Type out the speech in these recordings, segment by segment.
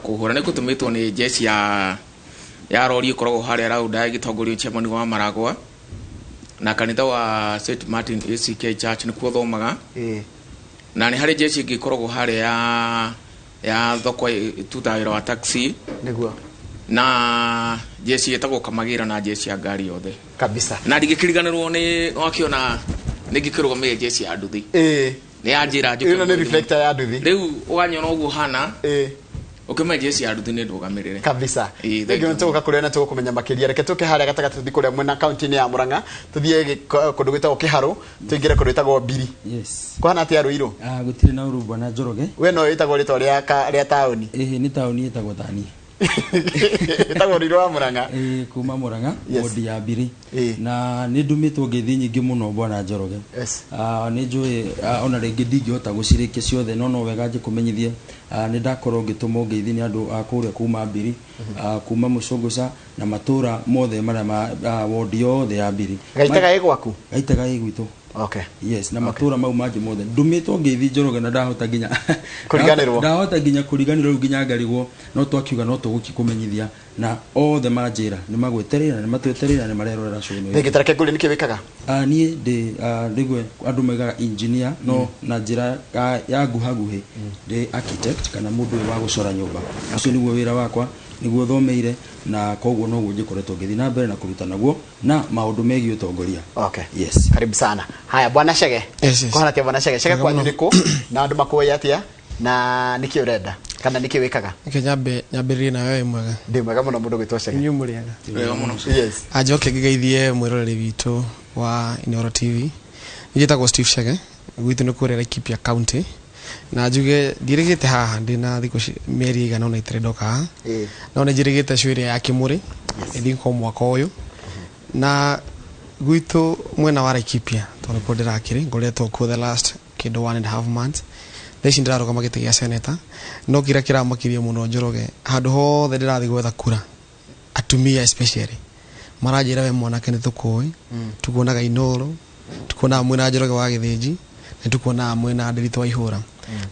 Kũhũra nĩ gũtũmĩtwo nĩ jeshi ya rori ĩkoragwo harĩa Rauda ĩgĩtongorio chairman wa Maragwa na kanitha wa St Martin ACK Church nĩkuo thomaga. Na nĩ harĩ jeshi ĩngĩ ĩkoragwo harĩa ya thoko ĩtutaga wĩra wa taxi. Na jeshi ĩtagwo Kamagĩra na jeshi ya ngari yothe. Kabisa. Na ndingĩkĩriganĩrwo nĩ wakĩona nĩ ngĩkĩrũgamĩire jeshi ya nduthi. Nĩ yanjĩra njũke. Ĩno nĩ reflector ya nduthi. Rĩu ũganyona ũguo hana. Ũkĩmenya jeshi ya nduthi nĩ ndũgamĩrĩre. Kabisa. Ĩĩ, thank thank you. you. Tũgũka kũrĩa na tũgũkũmenya makĩria. Reke tũke harĩa gatagatĩ tũthiĩ kũrĩa mwena kaunti-inĩ ya Murang'a, tũthiĩ kũndũ gwĩtagwo Kĩharũ, tũingĩre kũndũ gwĩtagwo Mbiri. Yes. Kũhana atĩa Rũirũ? Ah, gũtirĩ na ũru bwana Njoroge. We no wĩtagwo rĩtwa rĩa taũni? Ĩhĩ, nĩ taũni ĩtagwo tani. Ĩtagwo Rũirũ wa Murang'a. Ĩĩ, kuma Murang'a, Yes. wodi ya Mbiri. Ĩĩ. Na nĩ ndũmĩtwo ngeithi nyingĩ mũno bwana Njoroge. Yes. Ah, nĩ njũĩ ona rĩngĩ ndingĩhota gũcirĩkia ciothe, no wega njĩkũmenyithie. Ah, nĩ ndakorwo ngĩtũmwo ngeithi nĩ andũ a kũrĩa kuma Mbiri, kuma Mũcũngũca na matũra mothe marĩa ma wodi yothe ya Mbiri. Gaitega ĩ gwaku? Gaitega ĩ gwitũ. Okay. Yes, na matura mau mangĩ mothe ndũmĩtwo ngeithi Njoroge na ndahota nginya Kũriganĩrwo. Ndahota nginya kũriganĩrwo rĩu nginya ngarigwo, no twakiuga no tũgũkĩkũmenyithia na othe manjĩra nĩ magwetereire na nĩ matwetereire na nĩ marerorera show ĩno. Rĩngĩ tareke ngũrie nĩkĩ wĩkaga? Niĩ ndĩ rĩgwe andũ maigaga engineer, no na njĩra ya nguhaguhĩ ndĩ architect kana mũndũ ũyũ wa gũcora nyũmba. Ũcio nĩguo wĩra wakwa, nĩguo thomeire, na koguo noguo njĩkoretwo ngĩthiĩ na mbere na kũruta naguo na maũndũ megiĩ ũtongoria. Okay. Yes. Karibu sana. Haya bwana Chege. Yes, yes. Kũhana atĩa bwana Chege? Chege Wega kwanyu mũno. nĩ kũ? Na andũ makũĩ atĩa? Na nĩkĩ ũrenda? Kana nĩkĩ wĩkaga? Reke nyambĩrĩrie nawe wĩ mwega. Ndĩ mwega mũno mũndũ gwĩtwo Chege. Inyuĩ mũrĩ ega. Wega mũno. Yes. Anjoke ngĩgeithie mwĩroreri witũ wa Inooro TV. Niĩ njĩtagwo Steve Chege, gwitũ nĩ kũrĩa Laikipia County. Na njuge ndiĩrĩgĩte haha ndĩna thikũ mĩeri ĩigana ũna itarĩ ndoka haha. No nĩ njĩrĩgĩte show ĩrĩa ya Kĩmũrĩ, ĩthiĩ kwa mwaka ũyũ. Na gwitũ mwena wa Laikipia, tondũ nĩkuo ndĩrakĩrĩ, ngoretwo kuo the last kĩndũ 1.5 months. Thaa ici ndĩrarũgama gĩtĩ gĩa senator, no kĩrĩa kĩramakirie mũno Njoroge, handũ hothe ndĩrathiĩ gwetha kura, atumia especially maranjĩra we mwanake nĩ tũkũĩ, tukuonaga Inooro, tukuonaga mwĩna Njoroge wa Gĩthĩnji, nĩ tukuonaga mwĩna Ndĩritũ wa Ihũra.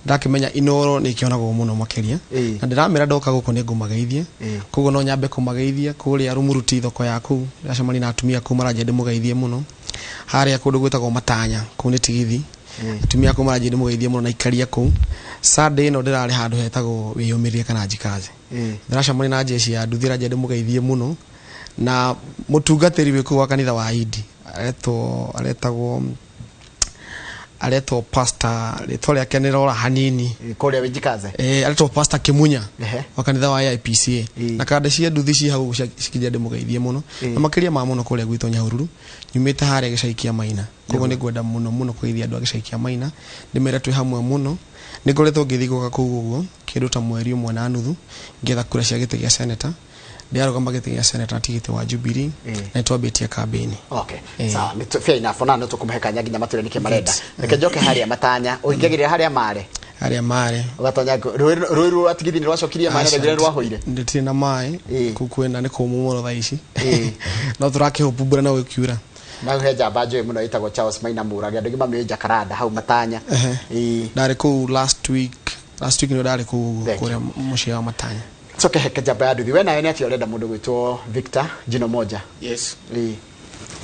Ndakĩmenya Inooro nĩ ĩkĩonagwo mũno makĩria. Na ndĩramera ndoka gũkũ nĩ ngũmageithia. Koguo no nyambe kũmageithia kũrĩa Rumuruti thoko ya kũu, ndĩracemania na atumia kũu maranjĩra ndĩmũgeithie mũno. Harĩa kũndũ gwĩtagwo Matanya, kũu nĩ Tigithi. Atumia kũu maranjĩra ndĩmũgeithie mũno na ikaria kũu. Sunday ĩno ndĩrarĩ handũ hetagwo Wĩyũmĩrĩrie kana Njikaze. Ndĩracemania na jeshi ya nduthi ĩranjĩra ndĩmũgeithie mũno. Na mũtungatĩri wĩ kũu wa kanitha wa Indi, aretwo pastor, rĩtwa rĩake nĩ rora hanini. Kũrĩa Wĩnjikaze? Aretwo pastor Kimunya wa kanitha wa AIPCA. Na kanda cia nduthi ci hau cikinya ndĩmũgeithie mũno. Na makĩria ma mũno kũrĩa gwitũ Nyahururu, nyumĩte harĩa gĩcagi kĩa Maina. Koguo nĩ ngwenda mũno mũno kũgeithia andũ a gĩcagi kĩa Maina, ndĩmere twĩ hamwe mũno. Nĩ ngoretwo ngĩthiĩ gũka kũu ũguo kĩndũ ta mweri ũmwe na nuthu ngĩetha kura cia gĩtĩ gĩa senator. Ndĩrarũgama gĩtĩ gĩa senator na tigiti wa Jubilee, na nĩtwambĩtie campaign. Okay. Sawa, nĩ fair enough. Ona no tũkũmũhe kanya nginya matwĩre nĩkĩ marenda. Reke njoke harĩa Matanya, ũingagĩrĩra harĩa Mare. Harĩa Mare. Ũgatonya rũĩ rwa Tigithi nĩ rwacokirie maĩ na rĩrĩa rwahũire. Ndĩtirĩ na maĩ. Kũu kwĩna nĩ kũmũ mũno thaa ici. No tũrakĩhope mbura no ĩkiura. Na he njamba njũĩ mũno ĩtagwo Charles Maina Mũrage, andũ aingĩ mamĩũĩ Jacaranda hau Matanya. Ndarĩ kũu last week. Last week nĩ ndarĩ kũu Thank you. kũrĩa mũciĩ wa Matanya. Coke heke njamba ya nduthi. We nawe nĩ atĩa ũrenda mũndũ gwĩtwo Victor Jino Moja? Yes.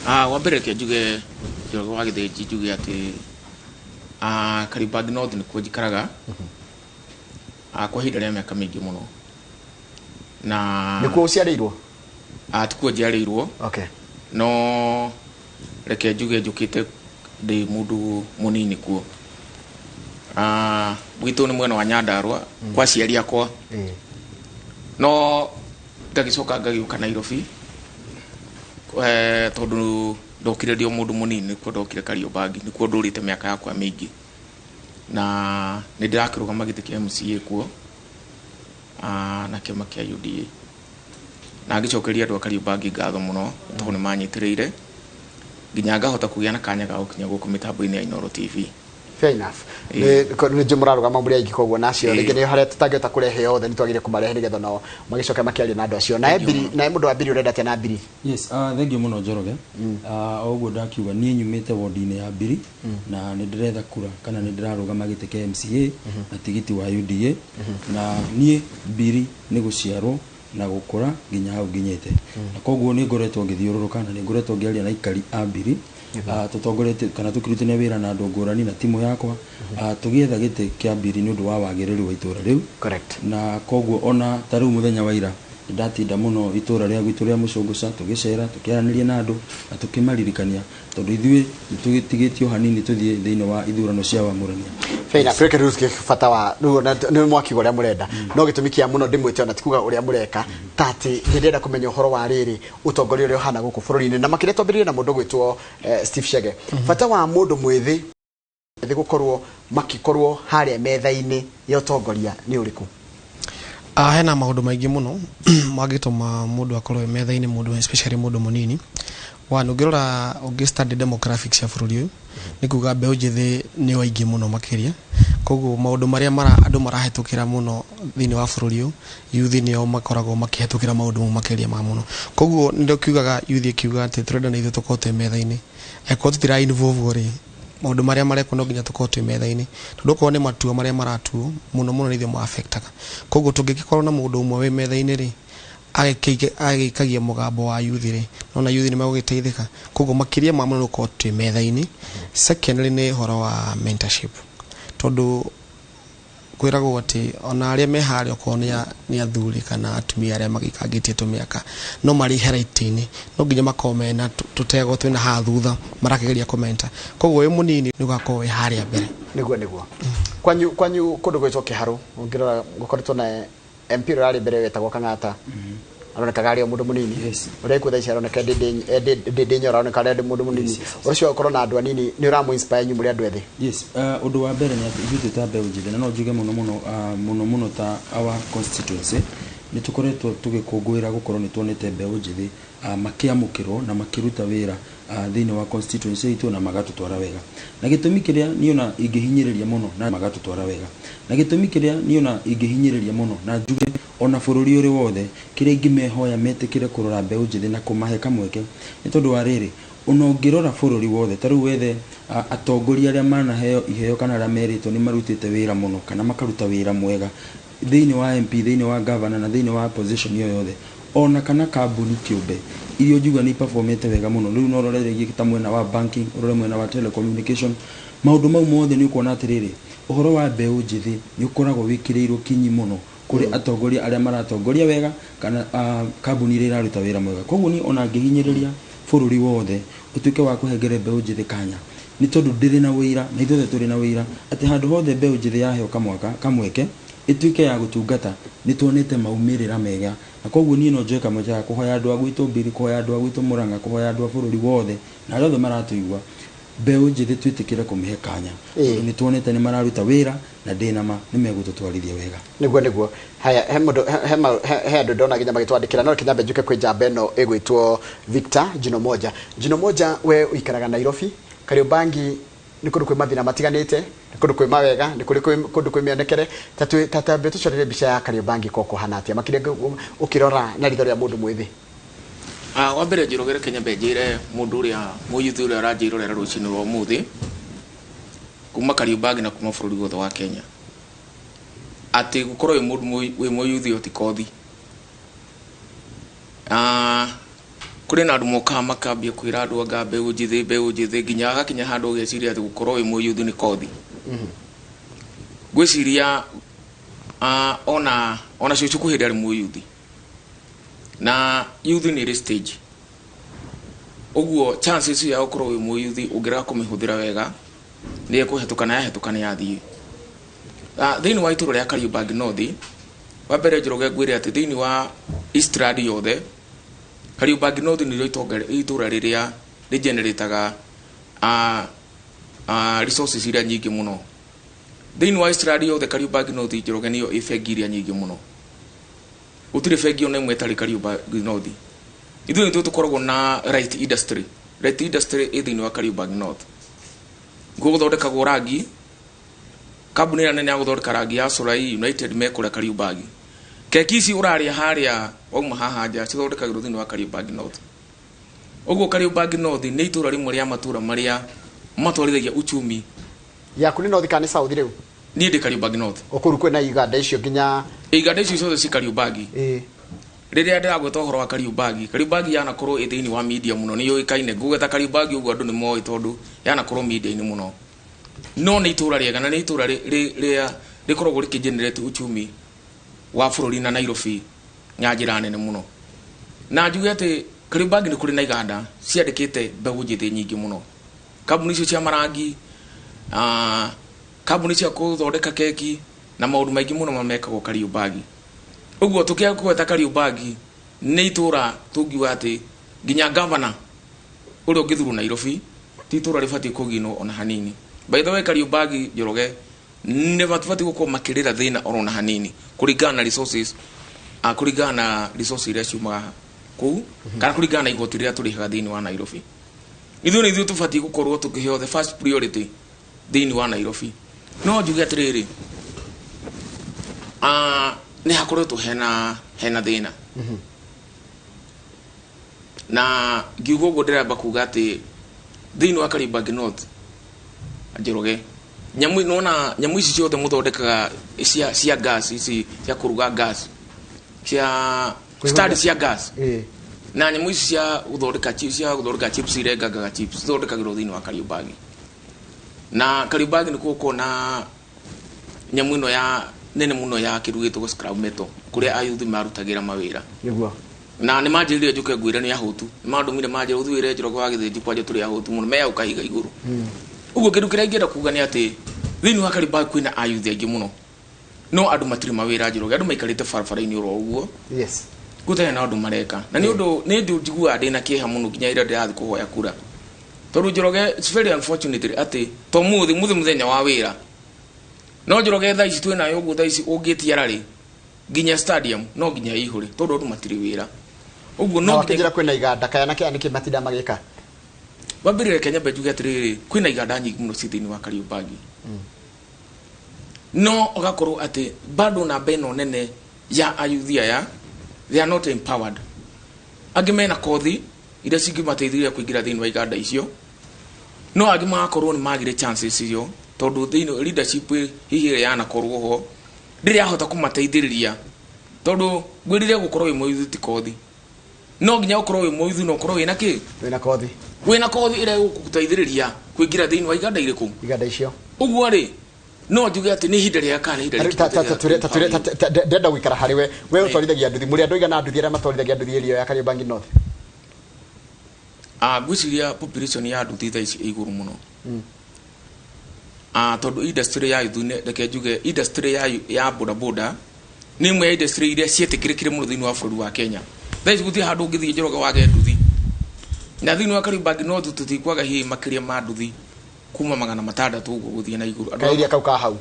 Wa mbere reke njuge Njoroge wa Gĩthĩnji, njuge atĩ Kariobangi North nĩkuo njikaraga. Kwa ihinda rĩa mĩaka mĩingĩ mũno. Na nĩkuo ũciarĩirwo? Tikuo njiarĩirwo. Okay. No reke njuge njũkĩte ndĩ mũndũ mũnini kuo. Gwitũ nĩ mwena wa Nyandarua, kwa aciari akwa. No ngagĩcoka ngagĩũka Nairobi, tondũ ndokire ndĩ o mũndũ mũnini, nĩkuo ndokire Kariobangi, nĩkuo ndũrĩte mĩaka yakwa mĩingĩ. Na nĩ ndĩrakĩrũgama gĩtĩ kĩa MCA kuo, na kĩama kĩa UDA. Na ngĩcokeria andũ a Kariobangi ngatho mũno, tondũ nĩ manyitĩrĩire nginya ngahota kũgĩa na kanya ga gũkinya gũkũ mĩtambo-inĩ ya Inooro TV. Fair enough. Nĩ njũ mũrarũgama mũrĩ aingĩ, koguo nacio rĩngĩ nĩ harĩa tũtangĩhota kũrehe othe, nĩ twagĩrĩire kũmarehe nĩgetha nao magĩcoke makĩaria na andũ acio. Nae Mbiri, nae mũndũ wa Mbiri, ũrenda atĩa na Mbiri? Yes, thank you mũno, Njoroge. O ũguo ndakiuga, niĩ nyumĩte wodi-inĩ ya Mbiri na nĩ ndĩretha kura kana nĩ ndĩrarũgama gĩtĩ kĩa MCA na tigiti wa UDA. Na niĩ Mbiri nĩ gũciarwo na gũkũra nginya hau nginyĩte, na koguo nĩ ngoretwo ngĩthiũrũrũka na nĩ ngoretwo ngĩaria na aikari a Mbiri, tũtongoretie kana tũkĩrutithania wĩra na andũ ngũrani na timu yakwa, tũgĩetha gĩtĩ kĩa Mbiri nĩ ũndũ wa wagĩrĩru wa itũra rĩu. Na koguo ona ta rĩu mũthenya wa ira ndatinda mũno itũra rĩa gwitũ rĩa Mũcũngũca, tũgĩcera, tũkĩaranĩria na andũ na tũkĩmaririkania, tondũ ithuĩ nĩtũgĩtigĩtio hanini tũthiĩ thĩinĩ wa ithurano cia wamũrania. Fair enough. Reke rĩu tuge bata wa rĩu ona nĩ mwakiuga ũrĩa mũrenda, no gĩtũmi kĩa mũno ndĩmwĩte ona ti kuga ũrĩa mũreka, ta atĩ nĩ ndĩrenda kũmenya ũhoro wa rĩrĩ ũtongoria ũrĩa ũhana gũkũ bũrũri-inĩ, na makĩria twambĩrĩrie na mũndũ gwĩtwo Steve Chege. Bata wa mũndũ mwĩthĩ gũkorwo makĩkorwo harĩa metha-inĩ ya ũtongoria nĩ ũrĩkũ? Hena maũndũ maingĩ mũno mangĩtũma mũndũ akorwo e metha-inĩ, mũndũ especially mũndũ mũnini. One, ũngĩrora, ũngĩ study demographics ya bũrũri ũyũ, nĩ kuga mbeũ njĩthĩ nĩo aingĩ mũno makĩria. Koguo maũndũ marĩa andũ marahĩtũkĩra mũno thĩinĩ wa bũrũri ũyũ, youth nĩo makoragwo makĩhĩtũkĩra maũndũ mau makĩria ma mũno. Koguo nĩndĩo kiugaga youth ĩkiuga atĩ tũrenda na ithuĩ tũkorwo twĩ metha-inĩ. Angĩkorwo tũtira involve rĩ, maũndũ marĩa marekwo no nginya tũkorwo twĩ metha-inĩ, tondũ okorwo nĩ matua marĩa maratuo mũno mũno nĩ ithuĩ ma affectaga. Koguo tũngĩgĩkorwo na mũndũ ũmwe wĩ metha-inĩ rĩ, agĩikagia mũgambo wa youth rĩ, nona youth nĩ megũgĩteithĩka. Koguo makĩria ma mũno nĩ gũkorwo twĩ metha-inĩ. Secondly, nĩ ũhoro wa mentorship, tondũ kwĩragwo atĩ ona arĩa me harĩa okorwo nĩ athuri kana atumia arĩa magĩikangĩtie tũmĩaka no marĩ ihera itĩ-inĩ, no nginya makorwo mena tũtego twĩna haha thutha marakĩgeria kũmenta. Koguo wĩ mũnini nĩ ũgakorwo wĩ harĩa mbere. Nĩguo kwanyu kũndũ gwĩtwo Kĩharũ, ũngĩrora gũkoretwo na MP ũrĩa ũrarĩ mbere wetagwo Kang'ata, aronekaga arĩ o mũndũ mũnini. Ũrĩa ekuo thaa ici aroneka Ndĩndĩ Nyoro, aroneka arĩ mũndũ mũnini. Ũcio ũkorwo na andũ anini nĩ ũramũ inspire inyuĩ mũrĩ andũ ethĩ? Yes, ũndũ wa mbere nĩ atĩ ithuĩ twĩ ta mbeũ njĩthĩ, na no njuge mũno mũno, mũno mũno ta our constituency, nĩ tũkoretwo tũgĩkũngũĩra gũkorwo nĩ tuonete mbeũ njĩthĩ makĩamũkĩrwo na makĩruta wĩra thĩinĩ wa constituency itũ na magatũtwara wega. Na gĩtũmi kĩrĩa niĩ ona ingĩhinyĩrĩria mũno na magatũtwara wega, na gĩtũmi kĩrĩa niĩ ona ingĩhinyĩrĩria mũno na njuge ona bũrũri ũrĩ wothe, kĩrĩa ingĩmehoya metĩkĩre kũrora mbeũ njĩthĩ na kũmahe kamweke, nĩ tondũ wa rĩrĩ, ona ũngĩrora bũrũri wothe ta rĩu wethe atongoria arĩa manaheo iheo kana arĩa merĩtwo nĩ marutĩte wĩra mũno kana makaruta wĩra mwega thĩinĩ wa MP, thĩinĩ wa governor na thĩinĩ wa position ĩyo yothe, ona kana kambuni kĩũmbe iria ũngiuga nĩ iperformete wega mũno. Rĩu no ũrore rĩngĩ ta mwena wa banking, ũrore mwena wa telecommunication, maũndũ mau mothe nĩ ũkuona atĩrĩrĩ, ũhoro wa mbeũ njĩthĩ nĩ ũkoragwo wĩkĩrĩirwo kinyi mũno kũrĩ atongoria arĩa maratongoria wega kana kambuni iria iraruta wĩra mwega. Koguo niĩ ona ngĩhinyĩrĩria bũrũri wothe ũtuĩke wa kũhengere mbeũ njĩthĩ kanya, nĩ tondũ ndĩrĩ na wĩira na ithuothe tũrĩ na wĩira atĩ handũ hothe mbeũ njĩthĩ yaheo kamwaka kamweke ĩtuĩke ya gũtungata, nĩ tuonete maumĩrĩra mega. Na koguo niĩ no njoe kamweke ga kũhoya andũ a gwitũ Mbiri, kũhoya andũ a gwitũ Mũrang'a, kũhoya andũ a bũrũri wothe na arĩa othe maratũigua, mbeũ njĩthĩ twĩtĩkĩre kũmĩhe kanya, tondũ nĩ tuonete nĩ mararuta wĩra na ndĩna ma nĩ megũtũtwarithia wega. Nĩguo haya, he mũndũ he andũ ndona nginya magĩtwandĩkĩra, no reke nyambe njuke kwĩ njamba ĩno ĩgwĩtwo Victor Jino Moja. Jino Moja, we ũikaraga Nairobi. Kariobangi nĩ kũndũ kwĩ mathĩna matiganĩte, nĩ kũndũ kwĩ mawega, nĩ kũrĩ kũndũ kwĩ mĩonekere. Ta twĩ ta tambe tũcorere mbica ya Kariobangi ko kũhana atĩa, makĩria ũkĩrora na ritho rĩa mũndũ mwĩthĩ? Wa mbere, Njoroge, reke nyambe njĩre mũndũ ũrĩa mũyuthi ũrĩa ũranjĩrorera rũcinĩ rwa ũmũthĩ kuma Kariobangi na kuma bũrũri wothe wa Kenya atĩ gũkorwo wĩ mũndũ wĩ mũyuthi ũyũ ti kothi. Kũrĩ na andũ mokaga makambia kwĩra andũ anga mbeũ njĩthĩ, mbeũ njĩthĩ, nginya agakinya handũ ũgeciria atĩ gũkorwo wĩ mũyuthi nĩ kothi. Ngwĩciria ona cũcũ kwĩ hĩndĩ arĩ mũyuthi, na youth nĩ ĩrĩ stage. Ũguo chances ya gũkorwo wĩ mũyuthi ũngĩrega kũmĩhũthĩra wega nĩ ĩkũhetũka, na yahetũka nĩ yathiĩ. Thĩinĩ wa itũũra rĩa Kariobangi North, wa mbere, Njoroge, ngwĩre atĩ thĩinĩ wa Eastland yothe, Kariobangi North nĩrĩo itũũra rĩrĩa rĩgenerataga resources iria nyingĩ mũno thĩinĩ wa Eastland yothe. Kariobangi North, Njoroge, nĩyo ĩ bengi iria nyingĩ mũno. Gũtirĩ bengi ona ĩmwe ĩtarĩ Kariobangi North. Ithuĩ nĩthuĩ tũkoragwo na light industry. Light industry ĩ thĩinĩ wa Kariobangi North, nĩkuo gũthondekagwo rangi. Kambuni ĩrĩa nene ya gũthondeka rangi ya Solai United mekũrĩa Kariobangi. Keki ici ũrarĩa harĩa wauma haha nja cithondekagĩrwo thĩinĩ wa Kariobangi North. Ũguo Kariobangi North nĩ itũra rĩmwe rĩa matũra marĩa matwarithagia uchumi. Yaku nĩ North kana nĩ South rĩu? Niĩ ndĩ Kariobangi North. Ũkũru kwĩna iganda icio nginya Iganda icio ciothe ci Kariobangi. Rĩrĩa ndĩragweta ũhoro wa Kariobangi, Kariobangi yanakorwo ĩ thĩinĩ wa media mũno, nĩ yũĩkaine. Ngũgweta Kariobangi ũguo andũ nĩ moĩ tondũ yanakorwo media-inĩ mũno. No nĩ itũra rĩega na nĩ itũra rĩa rĩkoragwo rĩkĩ-generate uchumi wa bũrũri na Nairobi na njĩra nene mũno. Na njuge atĩ Kariobangi nĩ kũrĩ na iganda ciandĩkĩte mbeũ njĩthĩ nyingĩ mũno. Kambuni icio cia marangi, kambuni cia gũthondeka keki na maũndũ maingĩ mũno mamekagwo Kariobangi. Ũguo tũkĩaga kũgweta Kariobangi nĩ itũra tũngiuga atĩ nginya gavana ũrĩa ũngĩthurwo Nairobi ti itũra rĩbatiĩ kũginwo ona hanini. By the way, Kariobangi Njoroge nĩ matibatiĩ gũkorwo makĩrĩra thĩna oro na hanini kũringana na resources, kũringana na resources iria ciumaga kũu kana kũringana na igoti rĩrĩa tũrĩhaga thĩinĩ wa Nairobi. Ithuĩ nĩ ithuĩ tũbatiĩ gũkorwo tũkĩheo the first priority thĩinĩ wa Nairobi. No njuge atĩrĩrĩ, nĩ hakoretwo hena thĩna. Na ngiuga ũguo ndĩramba kuga atĩ thĩinĩ wa Kariobangi North Njoroge nyamũ nona nyamũ ici ciothe mũthondekaga cia gas ici cia kũruga gas cia stand cia gas na nyamũ ici cia gũthondeka chips, cia gũthondeka chips irengangaga chips cithondekagĩrwo thĩinĩ wa Kariobangi. Na Kariobangi nĩ gũkoragwo na nyamũ ĩno ya nene mũno ya kĩndũ gĩtagwo scrap metal kũrĩa ayuthi marutagĩra mawĩra. Nĩguo. Na nĩ manjĩrire njũke ngwĩre nĩ ahũtu. Nĩ mandũmire manjĩre ũthiĩ wĩre Njoroge wa Gĩthĩnji kwanja tũrĩ ahũtu mũno me hau kahiga igũrũ. Ũguo kĩndũ kĩrĩa ingĩenda kuga nĩ atĩ thĩinĩ wa Kariobangi kwĩna ayuthi aingĩ mũno no andũ matirĩ mawĩra Njoroge, andũ maikarĩte barabara-inĩ oro ũguo. Yes. Gũtarĩ na ũndũ mareka. Na nĩ ũndũ nĩ ũndũ njiguaga ndĩna kĩeha mũno nginya rĩrĩa ndĩrathiĩ kũhoya kura. Tondũ Njoroge it's very unfortunate atĩ to mũthĩ mũthĩ mũthenya wa wĩra. No Njoroge thaa ici twĩnayo ũguo thaa ici ũngĩtia rarĩ nginya stadium no nginya ĩihũre tondũ andũ matirĩ wĩra. Ũguo no nginya wakĩnjĩra kwĩna iganda kaya na kaya nĩkĩ matinda magĩka. Wambere reke nyambe njuge atĩrĩrĩ, kwĩna iganda nyingĩ mũno ci thĩinĩ wa Kariobangi. No ũgakorwo atĩ bado namba ĩno nene ya ayuthi aya they are not empowered. Angĩ mena kothi iria cingĩmateithĩrĩria kũingĩra thĩinĩ wa iganda icio, no angĩ magakorwo nĩ magire chances icio tondũ thĩinĩ leadership hihi ĩrĩa yanakorwo ho ndĩrĩ yahota kũmateithĩrĩria tondũ ngwĩrire gũkorwo wĩ mũyuthi ti kothi. No nginya ũkorwo wĩ mũyuthi na ũkorwo wĩna kĩ? Wĩna kothi. Wĩna kothi ĩrĩa ĩgũgũteithĩrĩria kũingĩra thĩinĩ wa iganda irĩkũ? Iganda icio. Ũguo rĩ, no njuge atĩ nĩ ihinda rĩega kana nĩ ihinda rĩkĩte. Ndenda gũikara harĩ we. We ũtwarithagia nduthi, mũrĩ andũ aigana nduthi arĩa matwarithagia nduthi ĩrĩa ya Kariobangi North? Ngwĩciria population ya nduthi thaa ici ĩ igũrũ mũno. Tondũ industry ya youth nĩ, reke njuge industry ya boda boda nĩ ĩmwe ya industry iria cietĩkĩrĩkire mũno thĩinĩ wa bũrũri wa Kenya. Thaa ici gũtirĩ handũ ũngĩthiĩ Njoroge wage nduthi. Na thĩinĩ wa Kariobangi North tũtikwaga hihi makĩria ma nduthi kuma 600 ũguo gũthiĩ na igũrũ. Andũ Kaeria kau ka hau.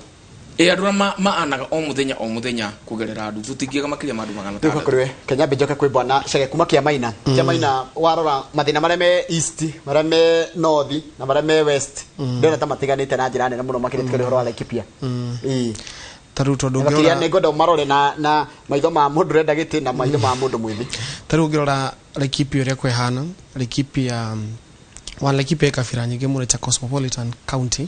Andũ arĩa maanaga o mũthenya o mũthenya kũgerera nduthi tũtingĩaga makĩria ma andũ magana Rĩu matandatũ. kũrĩ we, Kenya mbe njoke kwĩ bwana Chege kuma Kĩamaina. Kĩamaina warora mathĩna marĩa me east, marĩa me north na marĩa me west, ndĩrona ta matiganĩte na njĩra nene mũno makĩria tũkĩaria ũhoro wa Laikipia. Ta rĩu tondũ Na makĩria ũngĩrora nĩ ngwenda ũmarore na maitho ma mũndũ ũrenda gĩtĩ na maitho ma mũndũ mwĩthĩ. Ta rĩu ũngĩrora Laikipia ũrĩa kwĩhana, Laikipia wa Laikipia ĩ kabira nyingĩ mũno, it's a cosmopolitan county.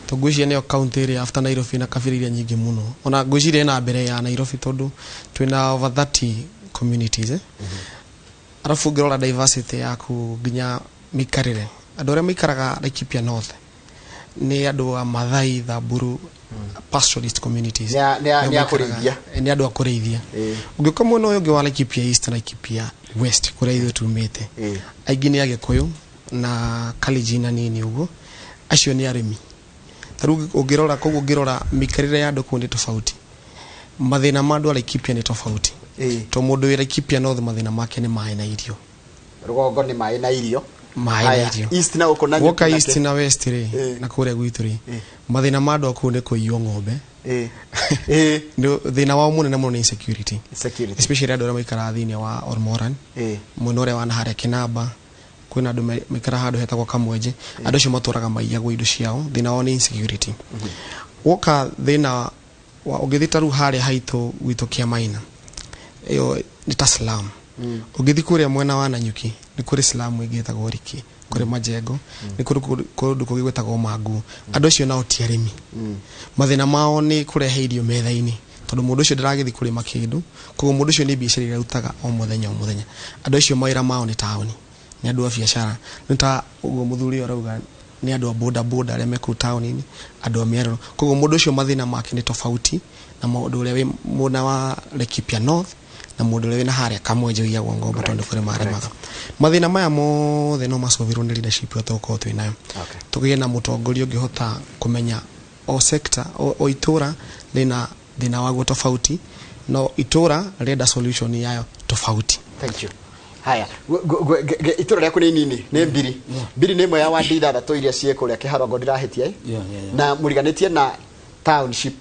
Tondũ ngwĩciria nĩyo county ĩrĩa after Nairobi na kabira iria nyingĩ mũno. Ona ngwĩciria ĩna mbere ya Nairobi tondũ twĩna over 30 communities. Arabu ũngĩrora diversity yaku nginya mĩikarĩre. Andũ arĩa maikaraga Laikipia North nĩ andũ a Mathai, Thamburu, pastoralist communities. Nĩ a Nĩo maikaraga. kũrĩithia. Nĩ andũ a kũrĩithia. Ũngĩũka mwena ũyũ ũngĩ wa Laikipia East na Laikipia West kũrĩa ithuĩ tumĩte, aingĩ nĩ Agĩkũyũ na Kalenjin na nini ũguo, acio nĩ arĩmi. Ta rĩu ũngĩrora koguo ũngĩrora mĩikarĩre ya andũ kũu nĩ tofauti. Mathĩna ma andũ a Laikipia nĩ tofauti. To mũndũ wĩ Laikipia North mathĩna make nĩ maĩ na irio. Rũgongo nĩ maĩ na irio. Maĩ na Haya, irio. East na gũkũ na Woka Nyuki East nake. na West rĩ, na kũrĩa gwitũ rĩ, mathĩna ma andũ a kũu nĩ kũiywo ng'ombe. Nĩ thĩna wao mũnene mũno nĩ insecurity. Insecurity. Especially andũ arĩa maikaraga thĩinĩ wa Olmoran. Mwena ũrĩa wa naharĩa Kinamba, kwĩna andũ maikaraga handũ hetagwo Kamwenje. Andũ acio matũraga maiyagwo indo ciao, thĩna wao nĩ insecurity. Woka thĩna wa ũngĩthiĩ ta rĩu harĩa haitũ gwitũ Kĩamaina, ĩyo nĩ ta slum. Ũngĩthiĩ kũrĩa mwena wa Nanyuki nĩ kũrĩ slum ĩngĩ ĩtagwo Riki, kũrĩ Majengo, nĩ kũrĩ kũndũ kũngĩ gwĩtagwo Mangu. Andũ acio nao ti arĩmi, mathĩna mao nĩ kũrehe irio metha-inĩ, tondũ mũndũ ũcio ndaragĩthiĩ kũrĩma kĩndũ, koguo mũndũ ũcio nĩ biacara iria arutaga o mũthenya o mũthenya. Andũ acio mawĩra mao nĩ taũni, nĩ andũ a biacara, nĩ ta ũguo mũthuri ũyũ arauga, nĩ andũ a boda boda arĩa me kũu taũni-inĩ, andũ a mĩarũro. Koguo mũndũ ũcio mathĩna make nĩ tofauti na mũndũ ũrĩa wĩ mwena wa Laikipia North na mũndũ ũrĩa wĩna harĩa Kamwenje ũiyagwo ngombo, tondũ kũrĩ marĩmaga. Mathĩna maya mothe no macovirwo nĩ leadership ĩyo tũgũkorwo twĩ nayo. Tũgĩe na mũtongoria ũngĩhota kũmenya o sector, o itũra rĩna thĩna waguo tofauti, no itũra rĩenda solution yayo tofauti. Thank you. Haya, itũra rĩaku nĩ inini, nĩ Mbiri. Mbiri nĩ ĩmwe ya wandi 6 iria ciĩ kũrĩa Kĩharongo, ndirahĩtia, eh? Yeah. Na mũriganĩtie na township.